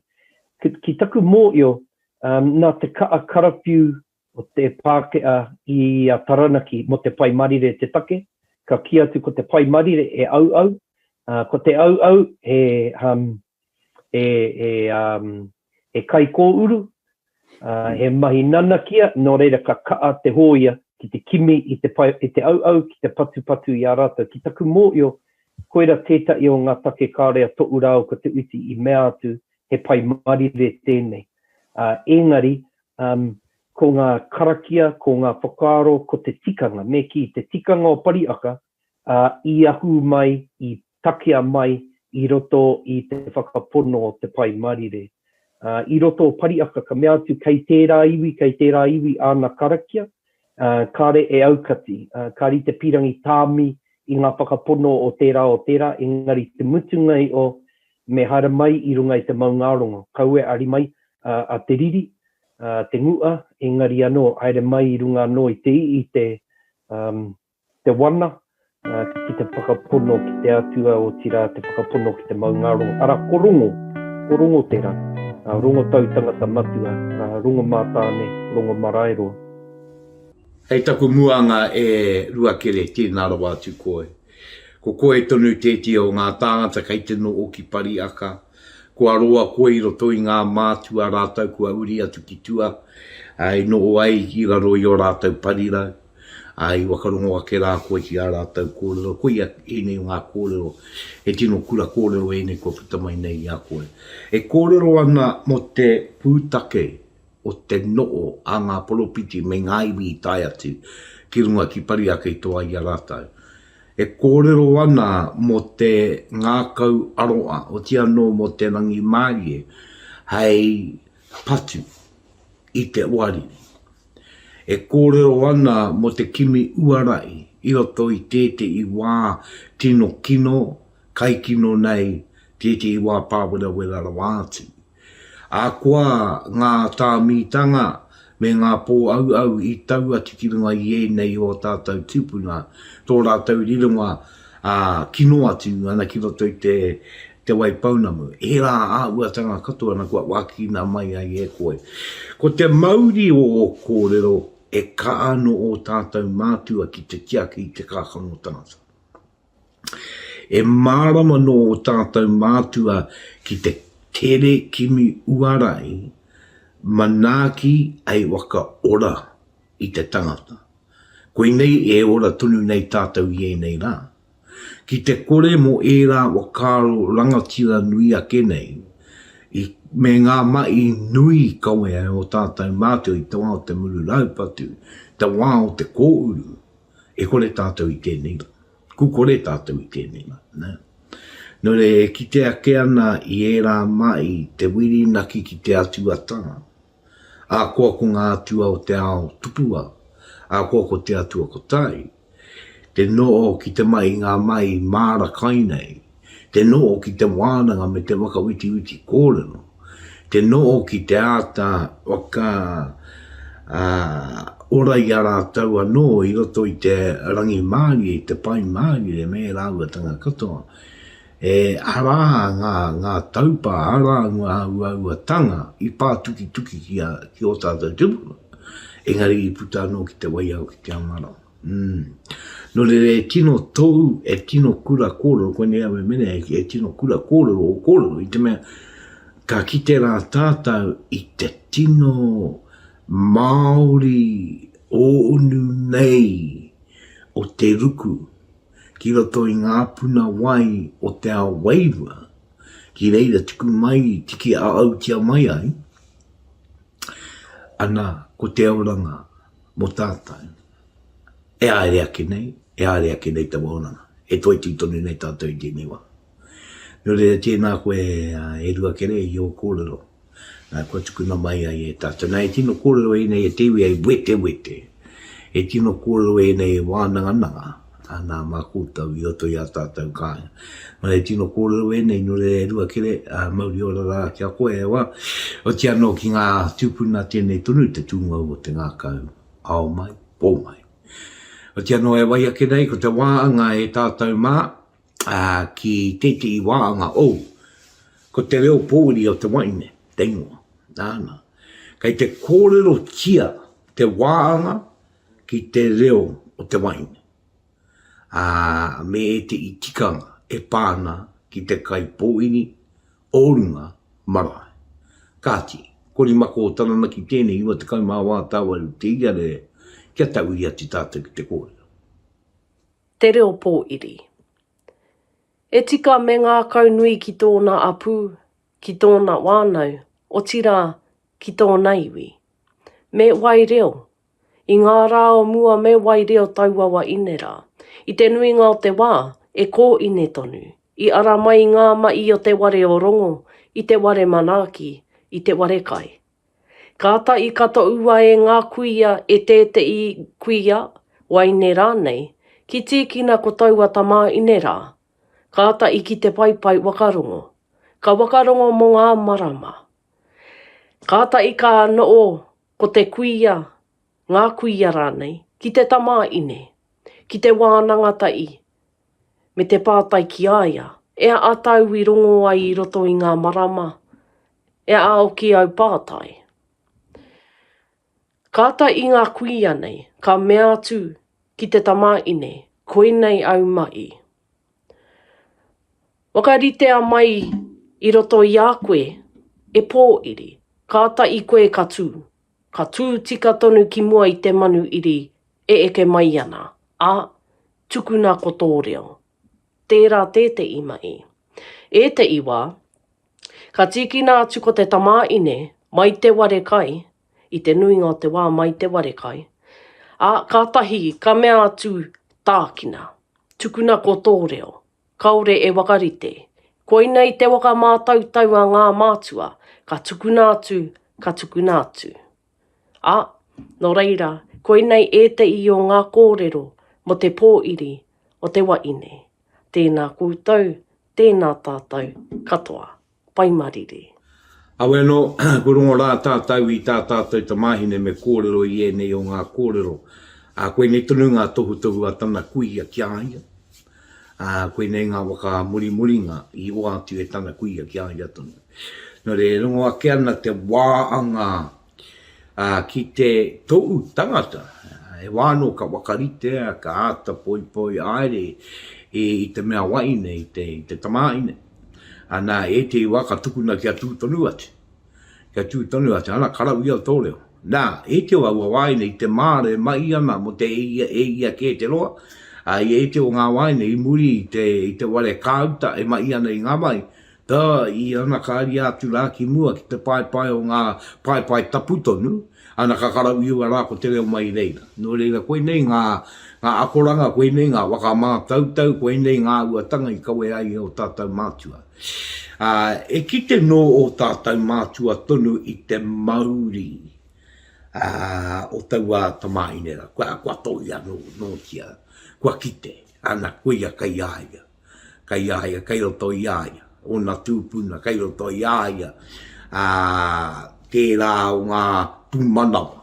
Ki, ki taku mōio, um, nā te kaa karawhiu o te Pākehā i a Taranaki mō te Pai Marire te take, ka kī atu ko te Pai Marire e auau, ā, ko te auau he, um, he, he, um, he kaikōuru, ā, he mahi nanakia, nō reira ka kaha te hōia. Ki te kimi i te pae, i te auau, ki te patupatu i a rātou. Ki taku mōhio, koira tētahi o ngā take kāore a Toʻu rāua ko Te Uiti i mea atu he Pai Marire tēnei. Ā, engari, um, ko ngā karakia, ko ngā whakaaro, ko te tikanga, me kī, te tikanga o Pariaka, ā, i ahu mai, i takea mai i roto i te whakapono o te Pai Marire. Ā, i roto o Pariaka ka mea atu kei tērā iwi, kei tērā iwi āna karakia, ā, kāre e aukati, ā, ka rite pīrangi tāmi i ngā whakapono o tērā o tērā, engari te mutunga iho me haere mai i runga i te maungārongo, kaua e ari mai a te riri, a te ngua, engari anō haere mai i runga anō i te i te, um, te wana, ki te whakapono ki te Atua, otirā te whakapono ki te maungārongo. Arā, ko Rongo, ko Rongo tērā, Rongo tau tangata matua, Rongo mātāne, Rongo maraeroa. Hei taku muanga e Ruakere, tēnā rawa atu koe. Ko koe tonu tētehi o ngā tāngata kei te noho ki Pariaka. Kua roa koe i roto i ngā mātua rātou kua uri atu ki tua, ā, i noho ai i raro i ō rātou parirau, ā, i whakarongo ake rā koe ki ā rātou kōrero. Koia ēnei o ngā kōrero, he tino kura kōrero ēnei kua puta mai nei i a koe. E kōrero ana mō te pūtake o te noo a ngā poropiti me ngā iwi i tae atu ki runga ki Pariake i toa i a rātou. E kōrero ana mō te ngākau aroa, otirā anō mō te rangimārie hei patu i te oariri. E kōrero ana mō te kimi uarai i roto i tētehi wā tino kino, kaikino nei, tētehi wā pāwerawera rawa atu. Ahakoa ngā tāmītanga me ngā pōauau i tau atu ki runga i ēnei o ō tātou tūpuna, tō rātou rironga kino atu ana ki roto i te Te Waipounamu, ērā āhuatanga katoa ana kua wākina mai ai e koe. Ko te mauri o ō kōrero e kaha nō ō tātou mātua ki te tiaki i te kākano tangata. E mārama nō ō tātou mātua ki te tere kimi uarai manaaki hei waka ora i te tangata. Koinei e ora tonu nei tātou i ēnei rā. Ki te kore mō ērā whakaaro rangatira nui ake nei, i, me ngā mahi nui i kawea e ō tātou mātua i te wā o te muru raupatu, te wā o te kōuru, E kore tātou i tēnei rā. Ku kore tātou i tēnei rā. Nē. Nō reira, e kite ake ana i ērā mahi te whirinaki ki te atuatanga, ahakoa ko ngā atua o te ao tupua, ahakoa ko te atua kotahi, te noho ki te mahi i ngā mahi māra kai nei, te noho ki te wānanga me te whakawhitiwhiti kōrero, te noho ki te āta whaka ora i a rātou anō i roto i te rangimārie, i te pai mārire me ērā āhuatanga katoa. E arā ngā, ngā taupā, arā ngā uauatanga i pātukituki ki a, ki ō tātou tūpuna, engari i puta anō ki te waiao, ki te ao marama. Mm. Nō reira, e tino tou, e tino kura kōrero, koinei au e mene, e tino kura kōrero o kōrero, i te mea, ka kite rā tātou i te tino Māori ōunu nei o te ruku ki roto i ngā puna wai o te ao wairua, ki reira tuku mai, tiki āautia mai ai, ana, ko te oranga mō tātou. E haere ake nei, e haere ake nei taua oranga. E toitū tonu nei tātou i tēnei wā. Nō reira, tēnā koe e Ruakere i ō kōrero kua tukuna mai ai e tātou. Nā, e tino kōrero ēnei e te iwi ai wetewete. E tino kōrero ēnei e wānangananga ana mā koutou i roto i ā tātou kāinga. Nō reira, e tino kōrero ēnei, nō reira e Ruakere, mauri ora rā ki a koe e hoa. Oti anō ki ngā tūpuna tēnei tonu te tūngou o te ngākau ao mai, pō mai. Oti anō e wai ake nei, ko te wāanga e tātou mā, ā, ki tētehi wāanga ou, ko te reo pōuri o te waeine, te ingoa, nāna. Kei te kōrerotia te wāanga ki te reo o te waeine, ā, me ētehi tikanga e pā ana ki te kai pōuri o runga marae. Kāti, korimako o Taranaki tēnei 94 tāwaru te iarere. Kia tauiri atu tātou ki te kōrero. Te reo pōiri. E tika me ngākaunui ki tōna apū, ki tōna wānau, otirā, ki tōna iwi. Me wai reo. I ngā rā o mua me wai reo tauawa inera. I te nuinga o te wā, e kōine tonu. I ara mai ngā ma'i o te ware o Rongo, i te ware manaaki, i te ware kai. Kātahi ka tohua e ngā kuia, e tētehi kuia, waeine rānei, ki tīkina ko taua tamāine rā. Kātahi ki te paepae wakarongo. Ka wakarongo mō ngā marama. Kātahi ka noho ko te kuia, ngā kuia rānei, ki te tamāine, ki te wānanga tahi, me te pātai ki a ia, e aha tāu i rongo ai i roto i ngā marama, e aha hoki au pātai? Kātahi ngā kuia nei, ka mea atu ki te tamāine, koinei au mahi. Whakaritea mai i roto i a koe e pōiri, kātahi koe ka tū. Ka tū tika tonu ki mua i te manu iri e eke mai ana, ā, tukuna ko tō reo. Tērā tētehi mahi. Ētehi wā, ka tīkina atu ko te tamāhine mai te ware kai, i te nuinga o te wā mai te ware kai, ā, kātahi ka mea atu tākina, tukuna ko tō reo, kāore e whakarite. Koinei te waka mātautau a ngā mātua, ka tukuna atu, ka tukuna atu. Ā, nō reira, koinei ētehi o ngā kōrero mō te pōiri o te waeine. Tēnā koutou, tēnā tātou katoa. Pai marire. Awe anō, kua rongo rā tātou i tā tātou tamāhine me kōrero i ēnei o ngā kōrero, ā, koinei tonu ngā tohutohu a tana kuia ki a ia, ā, koinei ngā waka murimuringa i oati e tana kuia ki a ia tonu. Nō reira, e rongo ake ana te wā a ngā, ā, ki te tou tangata, he wā anō ka whakaritea, ka āta poipoi haere i te mea wahine, i te, i te tamāhine. Ana, ētehi wā ka tukuna kia tū tonu atu. Kia tū tonu atu, ana, ka rau ia tō reo. Nā, ētehi o aua wāhine i te māra e mahi ana mō te e ia, e ia kē te roa, ā, i ētehi o ngā wāhine i muri i te, i te ware kāuta e mahi ana i ngā mahi, tā, i ana ka aria atu rā ki mua ki te paepae o ngā paepae tapu tonu, Ana ka karauiua rā ko te reo mai i reira. Nō reira, koinei ngā, ngā akoranga, koinei ngā waka mātautau, koinei ngā āhuatanga i kawe ai e ō tātou mātua. Ā, e kite nō ō tātou mātua tonu i te mauri, ā, o taua tamāhine rā. Kua, kua tohia nō, nōtia, kua kite, ana, koia kei a ia. Kei a ia, kei roto i a ia, ōna tūpuna, kei roto i a ia, ā, tērā o ngā pūmanawa,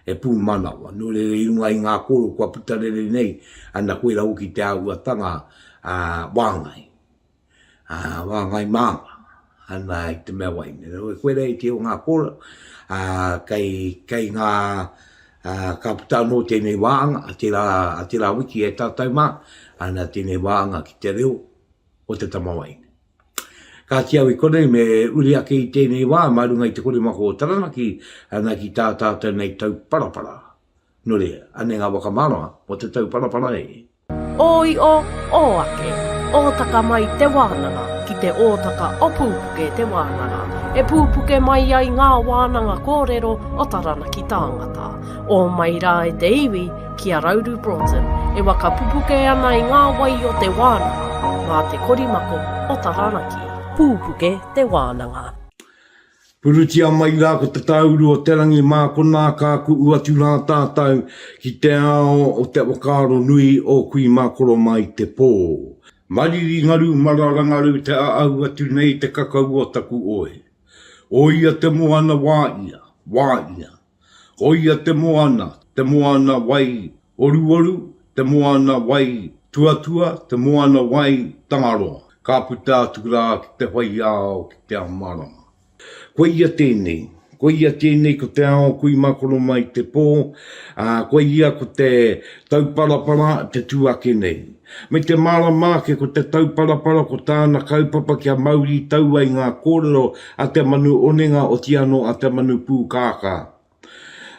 he pūmanawa. Nō reira i runga i ngā koro kua puta rere nei, ana koirā hoki te āhuatanga, ā, wāngai, ā, wāngai māmā, ana i te mea wahine. Nō reira, koirā iti o ngā koro, ā, kei, kei ngā, Ā, ka puta anō tēnei wāanga a tērā, a tērā wiki e tātou mā, ana tēnei wāanga ki te reo o te tamawaine. Kāti au i konei me uri ake i tēnei wā mā runga i te korimako o Taranaki, ana ki tā tātou nei tauparapara. Nō reira, anei ngā waka mārama mō te tauparapara e. Ō iʻo, ō ake, ōtaka mai te wānanga ki te ōtaka o Pūpuke te wānanga, e pūpuke mai ai ngā wānanga kōrero o Taranaki tāngata. Ō mai rā e te iwi ki a Rauru Broughton e waka pupuke ana i ngā wai o te wānanga mā te korimako o Taranaki. Pūpuke te wānanga. Purutia mai rā ko te tāuru o te rangi mā konā ka kuʻu atu rā tātou ki te ao o te whakaaro nui o kui mā koro mā i te pō. Mariri ngaru marara ngaru te aau atu nei te kakau o taku oe. Oia te moana wā ia, wā ia. Oia te moana, te moana wai oruoru, te moana wai tuatua, te moana wai Tangaroa. Ka puta atu rā ki te whai ao, ki te ao marama. Koia tēnei, koia tēnei ko te ao kui makoro mai te pō, ā, koia ko te tauparapara te tū ake nei. Me te mārama ake ko te tauparapara ko tāna kaupapa kia mauri tau ai ngā kōrero a te manu onenga otiano a te manu pūkākā.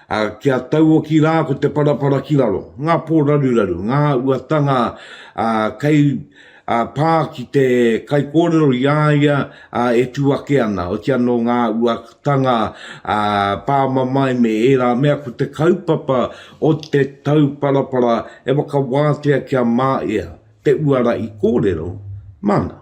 Ā, kia tauoki rā ko te parapara ki raro, ngā pōraruraru, ngā uatanga, ā, kei, ā, pā ki te kaikōrero i a ia, ā, e tū ake ana, oti anō ngā uatanga, ā, pāmamae me ērā mea, ko te kaupapa o te tauparapara e whakawātea kia māia. te uara i kōrero māna.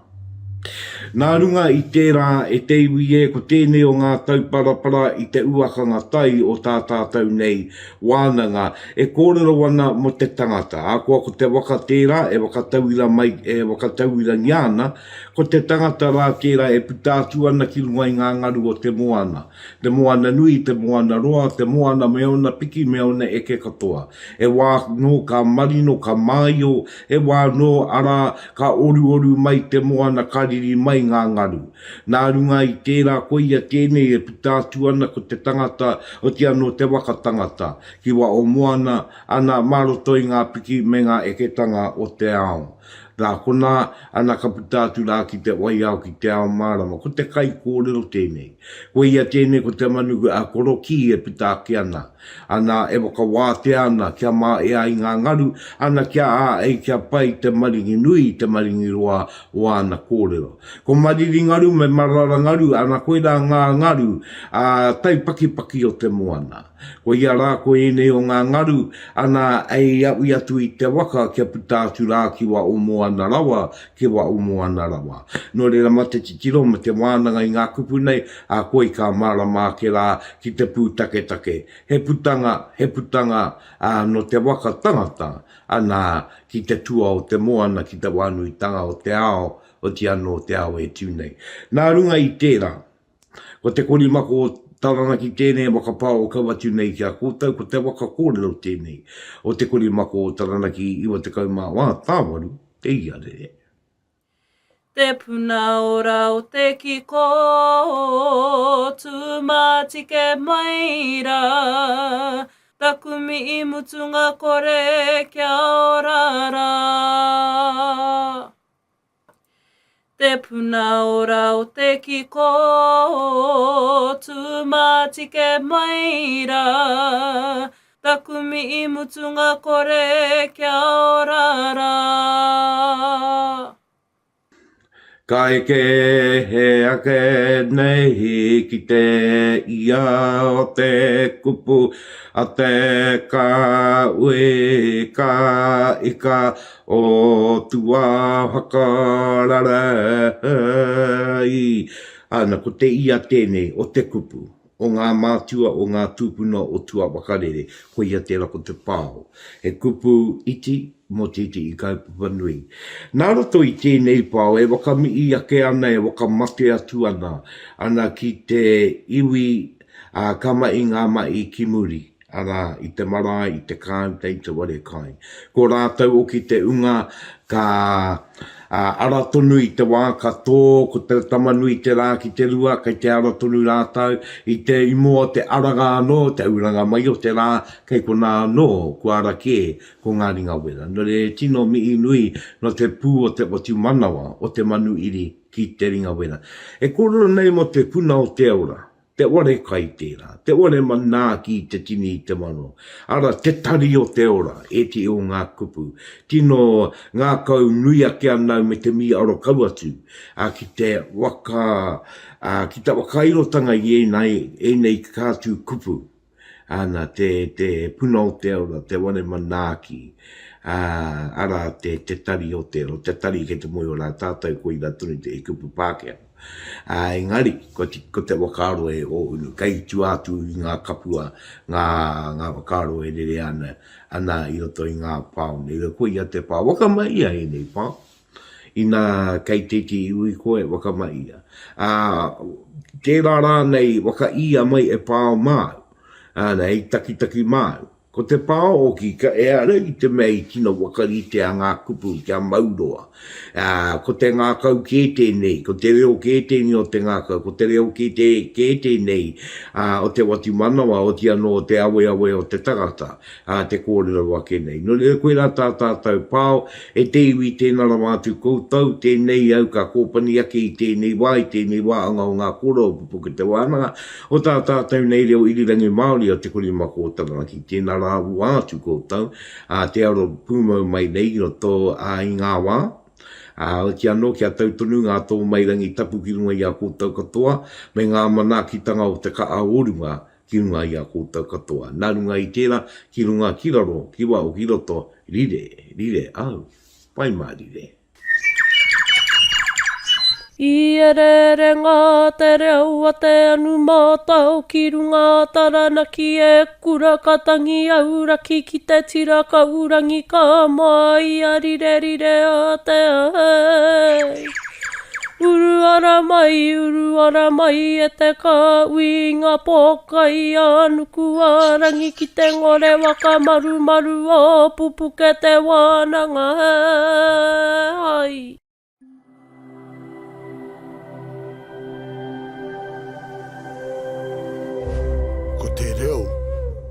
Nā runga i tērā e te iwi e ko tēnei o ngā tauparapara i te uakanga tai o tā tātou nei wānanga e kōrero ana mō te tangata, ahakoa ko te waka tērā e whakatauira mai, e whakatauirangia ana, ko te tangata rā tērā e puta atu ana ki runga i ngā ngaru o te moana. Te moana nui, te moana roa, te moana me ōna piki me ōna eke katoa. He wā nō ka marino, ka māio, he wā nō, arā, ka oruoru mai te moana ka riri mai ngā ngaru. Nā runga i tērā koia tēnei e puta atu ana ko te tangata, oti anō te waka tangata, ki waho moana, ana mā roto i ngā piki me ngā eketanga o te ao. Nā konā, ana ka puta atu rā ki te waiao, ki te ao mārama. Ko te kaikōrero tēnei. Koia tēnei ko te manu a Korokī e puta ake ana. Ana e whakawātea ana kia māea ai ngā ngaru, ana kia āei kia pai te maringi nui, te maringi roa o āna kōrero. Ko Mariri ngaru me Marara ngaru, ana koirā ngā ngaru ā taipakipaki o te moana. Koia rā ko ēnei o ngā ngaru, ana ei aui atu i te waka kia puta atu rā ki wa o moana rawa, ki wa o moana rawa. Nō reira mā te titiro me te wānanga i ngā kupu nei, ā, koi ka mārama ake rā ki te pūtaketake. He putanga, he putanga, ā, nō te waka tangata, ana, ki te tua o te moana, ki te wānuitanga o te ao, oti anō te ao e tū nei. Nā runga i tērā, Ko te korimako o Taranaki tēnei e whakapao kau atu nei ki a koutou, ko te waka kōrero tēnei o te korimako o Taranaki 94 tāwaru te iarere. Te puna ora o te kiko, tū mātike mai rā, taku mihi mutunga kore kia ora rā. Te puna ora o te kiko, tū mātike mai rā, taku mihi mutunga kore kia ora rā. Ka eke he ake nei ki te ia o te kupu a te kāhui ka ika O tua whakarara i. Ana, ko te ia tēnei o te kupu, o ngā mātua, o ngā tūpuna o tua whakarere, koia tērā ko te pao. He kupu iti mō te iti i kaupapa nui. Nā roto i tēnei pao e whakamii ake ana, e whakamate atu ana, ana ki te iwi, ā, ka mahi ngā mahi ki muri. arā, i te marae, i te kāuta, i te whare kai. Ko rātou hoki te unga ka ara tonu i te wā ka tō, ko te Tamanui te rā ki te rua, kei te ara tonu rātou, i te i mua o te aranga anō, te auranga mai o te rā, kei konā anō, kua ara kē ko ngā ringa wera. Nō reira, tino mihi nui nō te pū o te whatumanawa o te manu iri ki te ringa wera. E kōrero nei mō te puna o te ora, Te ware kai tērā, te ware manaaki i te tini i te mano, ara, te tari o te ora, ētehi o ngā kupu. Tino ngākau nui ake ana au me te mīharo kau atu, ā, ki te waka, ā, ki te whakairotanga i ēnei, ēnei kātū kupu. Ana, te, te puna o te ora, te ware manaaki, ā, arā, te, te tari o te ora, te tari kei te moe ora tātou, koirā tonu te kupu Pākehā. Ā, engari, ko te, ko te whakaaro e ōhunu, kei tua atu i ngā kapua, ngā, ngā whakaaro e rere ana, ana i roto i ngā pao nei. Koia te pao, whakamahia ēnei pao. Inā kei tētehi iwi koe, whakamahia. Ā, tērā rānei whakaīa mai e pao māu, āna, hei takitaki māu. Ko te pao ki ka ehara i te mea i tino whakaritea ngā kupu kia mauroa. Ā, ko te ngākau kē tēnei, ko te reo kē tēnei o te ngākau, ko te reo kē te, kē tēnei, ā, o te whatumanawa, oti anō o te aweawe o te tangata, ā, te kōrero ake nei. Nō reira, koirā tā tātou pao, e te iwi, tēnā rawa atu koutou, tēnei au ka kōpani ake i tēnei wā, i tēnei wāanga o ngā kōrero o Pupuke Te Wānanga, O tā tātou nei reo irirangi Māori o Te Korimako o Taranaki, tēnā rā ua atu koutou, ā, te aro pūmau mai nei i roto i ngā wā, ā, oti anō kia tau tonu ngā tōmairangi tapu ki runga i a koutou katoa, me ngā manaakitanga o te ka'a o runga ki runga i a koutou katoa. Nā runga i tērā, ki runga, ki raro, ki waho, ki roto, rire, rire, au, pai mārire. I ereere ngā te reo a te anu mātao ki runga Taranaki e kura ka tangi auraki ki te tira kaurangi ka māia rire rire a te ai. Uru ara mai, uru ara mai e te kāhui i ngā pōkai a nuku a rangi ki te ngore waka marumaru o Pupuke te wānanga.